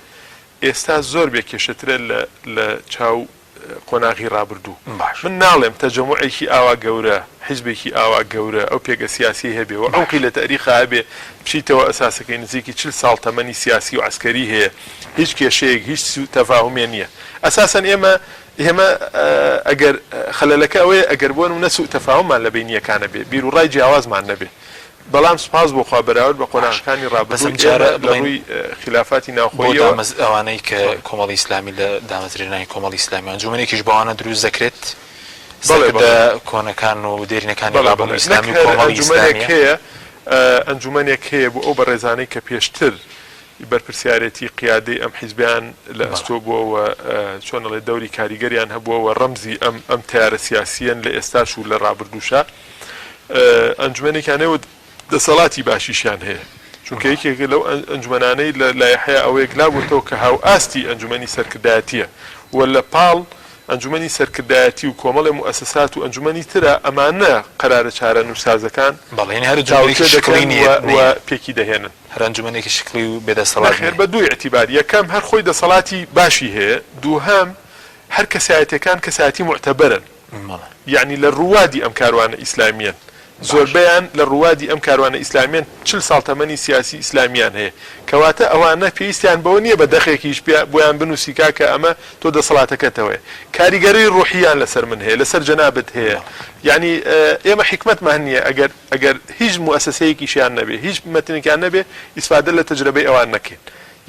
ئێستا زۆر بێ کێشەترە لە لە چاو قۆناغی ڕابردوو. باش. من ناڵێم تەجەموعێکی ئاوا گەورە، حیزبێکی ئاوا گەورە، ئەو پێگە سیاسیەی هەبێ و عومقی لە تەئریخا هەبێ، بچیتەوە ئەساسەکەی نزیکی 40 ساڵ تەمەنی سیاسی و عەسکەری هەیە، هیچ کێشەیەک، هیچ سوء تەفاهومێ نییە. ئەساسەن ئێمە ئێمە ئەگەر خەلەلەکە ئەوەیە ئەگەر بۆ نموونە سوء تەفاهوممان لە بەینیەکا نەبێ، بیروڕای جیاوازمان نەبێ، بەڵام سوپاس بۆ خوا بەراورد بە باش قۆناغەکانی بەس ڕابردوو ئەم جارە ئێمە لە بڵێین ڕووی خیلافاتی بۆ ناوخۆییەوە دامەز ئەوانەی کە کۆمەڵی ئیسلامی لە دامەزرێنانی کۆمەڵی ئیسلامی ئەنجومەنێکیش بەوانە دروست دەکرێت بەڵێ سەرکردە بەڵێ کۆنەکان و دێرینەکانی بەڵێ ڕابردوو بەڵێ نەک ئیسلامی و هەر کۆمەڵی ئەنجومەنێک ئیسلامیە. هەیە ئەنجومەنێک هەیە بۆ ئەو بەڕێزانەی کە پێشتر بەرپرسیارێتی قیادەی ئەم حیزبەیان لە بەڵێ. ئەستۆ بووە و چۆن ئەڵێ دەوری کاریگەریان هەبووە و ڕەمزی ئەم ئەم تەیارە سیاسییەن لە ئێستاش و لە ڕابردووشا ئەنجومەنێکیان هەیە و دەسەڵاتی باشیشیان هەیە چونکە یەکێک لەو ئەنجومەنانەی لە لایحەیە ئەوە یەکلابووەتەوە کە هاوئاستی ئەنجومەنی سەرکردایەتییە و لە پاڵ ئەنجومەنی سەرکردایەتی و کۆمەڵێ موئەسەسات و ئەنجومەنی ترە ئەمانە قەرارە چارەنووسسازەکان بەڵێ یانی هەر ئەنجومەنێکی تاوتوێ شکڵی دەکەن نییە و نییە. پێکی دەهێنن. هەر ئەنجومەنێکی شکڵی و بێ دەسەڵات نەخێر نییە. بە دوو ئیعتیبار، یەکەم هەر خۆی دەسەڵاتی باشی هەیە، دووهەم هەر کەسایەتیەکان کەسایەتی موعتەبەرن. یەعنی لە روادی ئەم کاروانە ئیسلامیەن، زۆربەیان لە روادی ئەم کاروانە ئیسلامیەن 40 ساڵ تەمەنی سیاسی ئیسلامیان هەیە، کەواتە ئەوانە پێویستیان بەوە نیە بە دەقێکیش بۆیان بنوسی کاکە ئەمە تۆ دەسەڵاتەکەتەوەیە، کاریگەری روحیان لەسەر من هەیە، لەسەر جەنابت هەیە، یەعنی ئێمە حیکمەتمان نیە ئەگەر ئەگەر هیچ موئەسەسەیەکیشیان نەبێ، هیچ مەتنێکیان نەبێ ئیسفادە لە تەجرەبەی ئەوان نەکەین.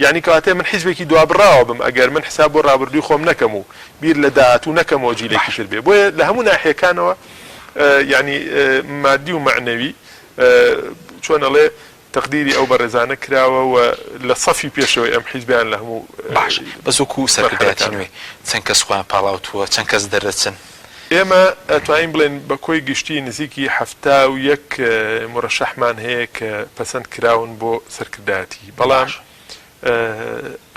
یانی کەواتە من حیزبێکی دوابڕاوە بم ئەگەر من حساب بۆ ڕابردووی خۆم نەکەم و بیر لە داهاتوو نەکەمەوە جیلێکی باش. تر بێ بۆیە لە هەموو ناحیەکانەوە یانی مادی و مەعنەوی چۆن ئەڵێ تەقدیری ئەو بەڕێزانە کراوە و لە سەفی پێشەوەی ئەم حیزبیان لە هەموو باش بەس وەکوو سەرکردایەتی مەرحەلەکانە. نوێ چەند کەس خۆیان پاڵاوتووە چەند کەس دەردەچن؟ ئێمە ئەتوانین بڵێین بە کۆی گشتی نزیکی 71 مورەشەحمان هەیە کە پەسەند کراون بۆ سەرکردایەتی بەڵام باش.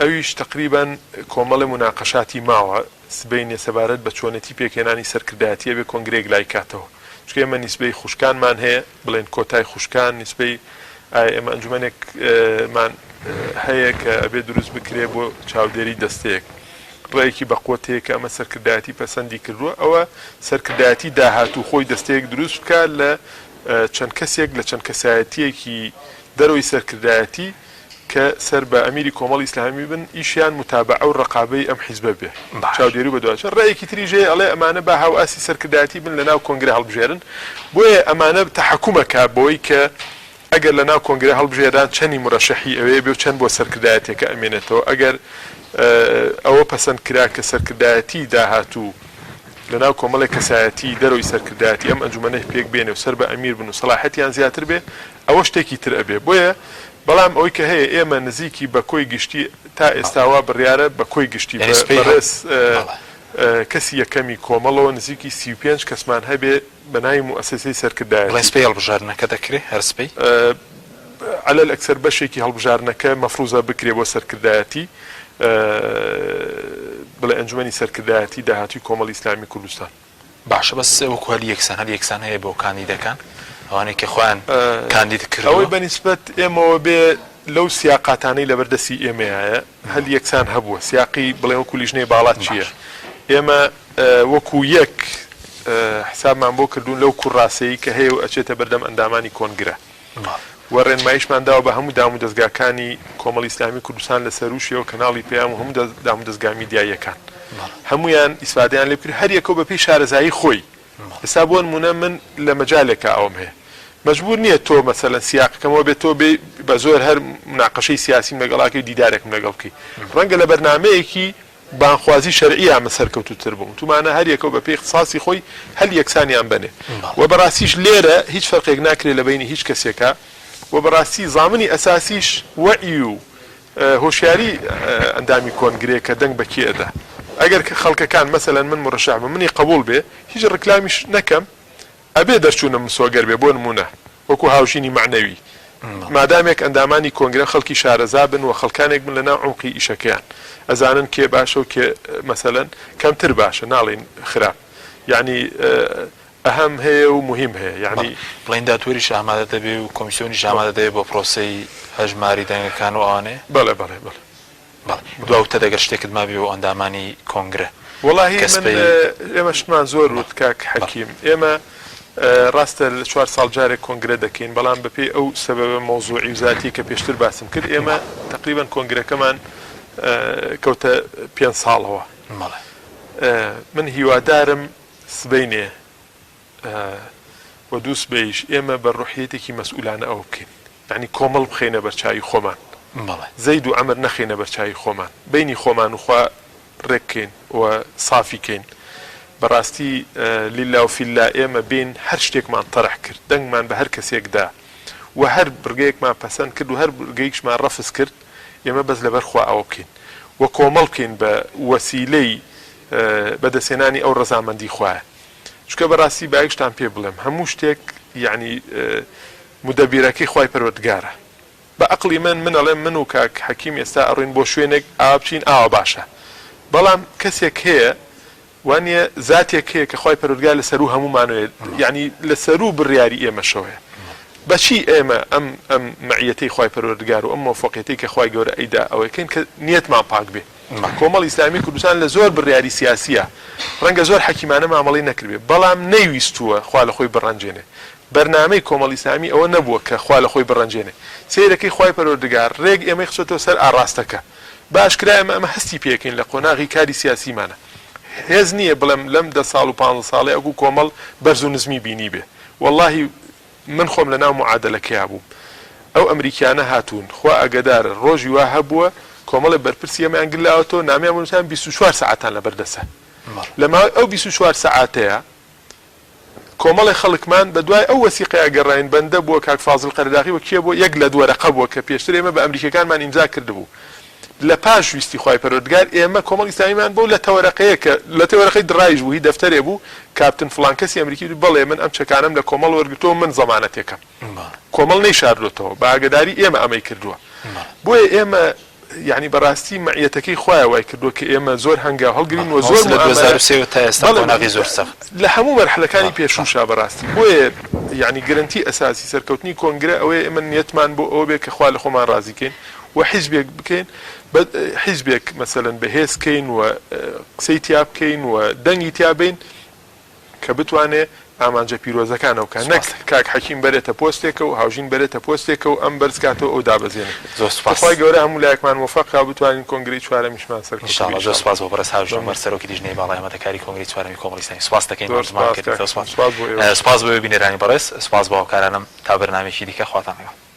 ئەویش تەقریبەن کۆمەڵێ موناقەشاتی ماوە سبەینێ سەبارەت بە چۆنێتی پێکهێنانی سەرکردایەتی ئەبێ کۆنگرەیەک لای کاتەوە چونکە ئێمە نیسبەی خوشکانمان هەیە بڵێن کۆتای خوشکان نیسبەی ئایا ئێمە ئەنجومەنێک مان هەیە کە ئەبێ دروست بکرێ بۆ چاودێری دەستەیەک ڕێیەکی بەقوەت هەیە کە ئەمە سەرکردایەتی پەسەندی کردووە ئەوە سەرکردایەتی داهاتوو خۆی دەستەیەک دروست بکا لە چەند کەسێک لە چەند کەسایەتیەکی دەرەوەی سەرکردایەتی کە سەر بە ئەمیری کۆمەڵی ئیسلامی بن ئیشیان متابەعە و ڕەقابەی ئەم حیزبە بێ باش. چاودێری و بەدواچوون ڕێیەکی تریش هەیە ئەڵێ ئەمانە با هاوئاستی سەرکردایەتی بن لەناو کۆنگرە هەڵبژێرن بۆیە ئەمانە تەحەکوم ئەکا بەوەی کە ئەگەر لەناو کۆنگرە هەڵبژێران چەنی مورەشەحی ئەوێ بێ و چەند بۆ سەرکردایەتیەکە ئەمێنێتەوە ئەگەر ئەوە پەسەند کرا کە سەرکردایەتی داهاتوو لەناو کۆمەڵێک کەسایەتی دەرەوەی سەرکردایەتی ئەم ئەنجومەنە پێک بێنێ و سەر بە ئەمیر بن و سەڵاحیەتیان زیاتر بێ ئەوە شتێکی تر ئەبێ بۆیە بەڵام ئەوەی کە هەیە ئێمە نزیکی بە کۆی گشتی تا ئێستا وا بڕیارە بە کۆی گشتی یانی بە سبەی هەڵ بەڕێز بەڵێ. کەسی یەکەمی کۆمەڵەوە نزیکی 35 کەسمان هەبێ بە ناوی موئەسەسەی بڵێن سەرکردایەتی. سبەی هەڵبژاردنەکە دەکرێ هەر سبەی؟ علی الاکثر بەشێکی هەڵبژاردنەکە مەفروزە بکرێ بۆ سەرکردایەتی بڵێ ئەنجومەنی سەرکردایەتی داهاتووی کۆمەڵی ئیسلامی کوردستان. باشە بەس وەکو هەلی یەکسان هەلی یەکسان هەیە بۆ کاندیدەکان ئەوانەی کە خۆیان کاندید کردووە؟ ئەوەی بە نیسبەت ئێمەوە بێ لەو سیاقاتانەی لەبەر دەستی ئێمەیایە هەلی یەکسان هەبووە سیاقی بڵێ وەکو لیژنەی باڵا چییە باش. ئێمە وەکو یەک حسابمان بۆ کردوون لەو کوڕاسەی کە هەیە و ئەچێتە بەردەم ئەندامانی کۆنگرە. و ڕێنماییشمان داوە بە هەموو دامودەزگاکانی کۆمەڵی ئیسلامی کوردستان لە سەرووشیەوە کەناڵی پەیام و هەموو دامودەزگا میدیاییەکان هەموویان ئیسفادەیان لێ بکرێت هەر یەکەو بەپێی شارەزایی خۆی ئێستا بۆ نموونە من لە مەجالێکا ئەوەم هەیە مەجبوور نییە تۆ مەسەلەن سیاقەکەمەوە بێت تۆ بێی بە زۆر هەر مناقەشەی سیاسیم لەگەڵا کەی و دیدارێکم لەگەڵ بکەی ڕەنگە لە بەرنامەیەکی بانگخوازی شەرعییا من سەرکەوتووتر بووم وتومانە هەر یەکەو بە پێی اختصاصی خۆی هەلی یەکسانیان بەنێ وە بەڕاستیش لێرە هیچ فەرقێک ناکرێ لە بەینی هیچ کەسێکا وە بەڕاستی زامنی ئەساسیش وەعی و هۆشیاری ئەندامی کۆنگرەیە کە دەنگ بە کێ ئەدا. ئەگەر خەڵکەکان مەسەلەن من مورەشەح بم منی قەبوڵ بێ هیچ ڕیکلامیش نەکەم ئەبێ دەرچوونم مسۆگەر بێ بۆ نموونە وەکو هاوژینی مەعنەوی مادامێک ئەندامانی کۆنگرە خەڵکی شارەزا بن و خەڵکانێک بن لەناو عومقی ئیشەکەیان ئەزانن کێ باشە و کێ مەسەلەن کەمتر باشە ناڵێین خراپ یەعنی ئەهەم هەیە و موهیم هەیە یەعنی. بڵێین دادوەریش ئامادە دەبێ و کۆمیسیۆنیش ئامادە دەبێ بۆ پرۆسەی هەژماری دەنگەکان و ئەوانەیە؟ بەڵێ بەڵێ بەڵێ. بەڵێ دوا وتەت ئەگەر شتێکت مابێ بۆ ئەندامانی کۆنگرە وەڵاهی کە من سبەی ئێمە شتمان زۆر بەڵێ وت کاک بەڵێ. حەکیم ئێمە ڕاستە لە چوار ساڵ جارێک کۆنگرە دەکەین بەڵام بەپێی ئەو سەبەبە مەوزوعی و زاتیەی کە پێشتر باسم کرد ئێمە بەڵێ. تەقریبەن کۆنگرەکەمان کەوتە پێنج ساڵەوە بەڵێ. من هیوادارم سبەینێ و دووسبەیش ئێمە بە ڕوحیەتێکی مەسئولانە ئەوە بکەین. یەعنی کۆمەڵ بخەینە بەر چاوی خۆمان. بەڵێ. زەید و عەمر نەخەینە بەر چاوی خۆمان. بەینی خۆمان و خوا ڕێک کەین و سافی کەین. بە ڕاستی لله و فی اللە ئێمە بێین هەر شتێکمان تەرح کرد، دەنگمان بە هەر کەسێک دا و هەر بڕگەیەکمان پەسەند کرد و هەر بڕگەیکشمان ڕەفز کرد، ئێمە بەس لەبەر خوا ئەوە بکەین و کۆمەڵ بکەین بە وەسیلەی بەدەستهێنانی ئەو ڕەزامەندی خوایە. چونکە بەڕاستی با یەک شتان پێ بڵێم هەموو شتێک یەعنی مودەبیرەکەی خوای پەروەردگارە بە ئەقڵی من من ئەڵێم من و کاک حەکیم ئێستا ئەڕۆین بۆ شوێنێک ئاوا بچین ئاوا باشە بەڵام کەسێک هەیە وانیە زاتێک هەیە کە خوای پەروەردگار لە سەروو هەموومانەوەیە یەعنی لە سەروو بڕیاری ئێمەشەوەیە بەچی ئێمە ئەم ئەم مەعیەتەی خوای پەروەردگار و ئەم مۆفەقیەتەی کە خوای گەورە ئەیدا ئەوەکەین کە نیەتمان پاک بێ کۆمەڵی ئیسلامی کوردستان لە زۆر بڕیاری سیاسییا ڕەنگە زۆر حەکیمانە مامەڵەی نەکردبێ، بەڵام نەیویستووە خوا لە خۆی بڕەنجێنێ. بەرنامەی کۆمەڵی ئیسلامی ئەوە نەبووە کە خوا لە خۆی بڕەنجێنێ. سەیرەکەی خوای پەروەردگار ڕێک ئێمەی خستۆتەوە سەر ئاڕاستەکە. بە ئاشکرا ئێمە ئەمە هەستی پێکەین لە قۆناغی کاری سیاسیمانا. هێز نییە بڵێم لەم دە ساڵ و پانزە ساڵەی ئەگو کۆمەڵ بەرز و نزمی بینیبێ. وەڵاهی من خۆم لە ناو معادەلەکەیا بووم. ئەو ئەمریکیانە هاتوون، خوا ئاگەدارە، ڕۆژی وا هەبووە کۆمەڵێ بەرپرسی ئێمەیان گلاوەتەوە، نامەیان بۆ نووسیان 24 سەعاتتان لەبەر دەسە. لە ماوەی ئەو 24 سەعاتەیا کۆمەڵێ خەڵکمان بە دوای ئەو وەسیقەیا گەڕاین، بەندە بووە کاک فازڵ قەرەداغی و کێ بووە، یەک لەت وەرەقە بووە کە پێشتر ئێمە بە ئەمریکیەکانمان ئیمزا کردبوو. لە پاش ویستی خوای پەروەردگار ئێمە کۆمەڵی ئیسلامیمان بەو لەتە وەرەقەیە کە لەتە وەرەقەی دڕایش بوو هی دەفتەرێ بوو کاپتن فڵان کەسی ئەمریکی وتی بەڵێ من ئەم چەکانەم لە کۆمەڵ وەرگرتووە من زەمانەتێکەم کۆمەڵ نەیشاردۆتەوە بە ئاگەداری ئێمە ئەمەی کردووە بۆیە ئێمە یانی بەڕاستی مەعیەتەکەی خوایە وای کردووە کە ئێمە زۆر هەنگاو هەڵگرین و زۆر لە 2003 تا ئێستا قۆناغی زۆر سەخت لە هەموو مەرحەلەکانی پێشووشا بەڕاستی بۆیە یانی گرنتی ئەساسی سەرکەوتنی کۆنگرە ئەوەیە ئێمە نیەتمان بۆ ئەوە بێ کە خوا لە خۆمان ڕازی کەین و حیزبێک بکەین بە حیزبێک مەسەلەن بەهێز کەین و قسەی تیا بکەین و دەنگی تیا بین کە بتوانێ ئامانجە پیرۆزەکان ئەو بکا نەک سوپاس دەکەم. کاک حەکیم بەرێتە پۆستێکە و هاوژین بەرێتە پۆستێکە و ئەم بەرز کاتەوە ئەو دابەزێنێ زۆر سوپاس. خوای گەورە هەموو لایەکمان مۆفەق کا و بتوانین کۆنگرەی چوارەمیشمان سەرکەوتوو بێ ان شاء اللە زۆر ان شاء اللە. سوپاس بۆ بەڕێز هاوژین مەمنون. عومەر سەرۆکی لیژنەی باڵای ئامادەکاری کۆنگرەی چوارەمی کۆمەڵی ئیسلامی سوپاست دەکەین زۆر ماندوومان سوپاس کردی کاک زۆر حەکیم سوپاس سوپاس بۆ ئێوەش. سوپاس بۆ ئێوەی بینەرانی بەڕێز سوپاس بۆ هاوکارانم تا بەرنامەیەکی دیکە خواتان لەگەڵ.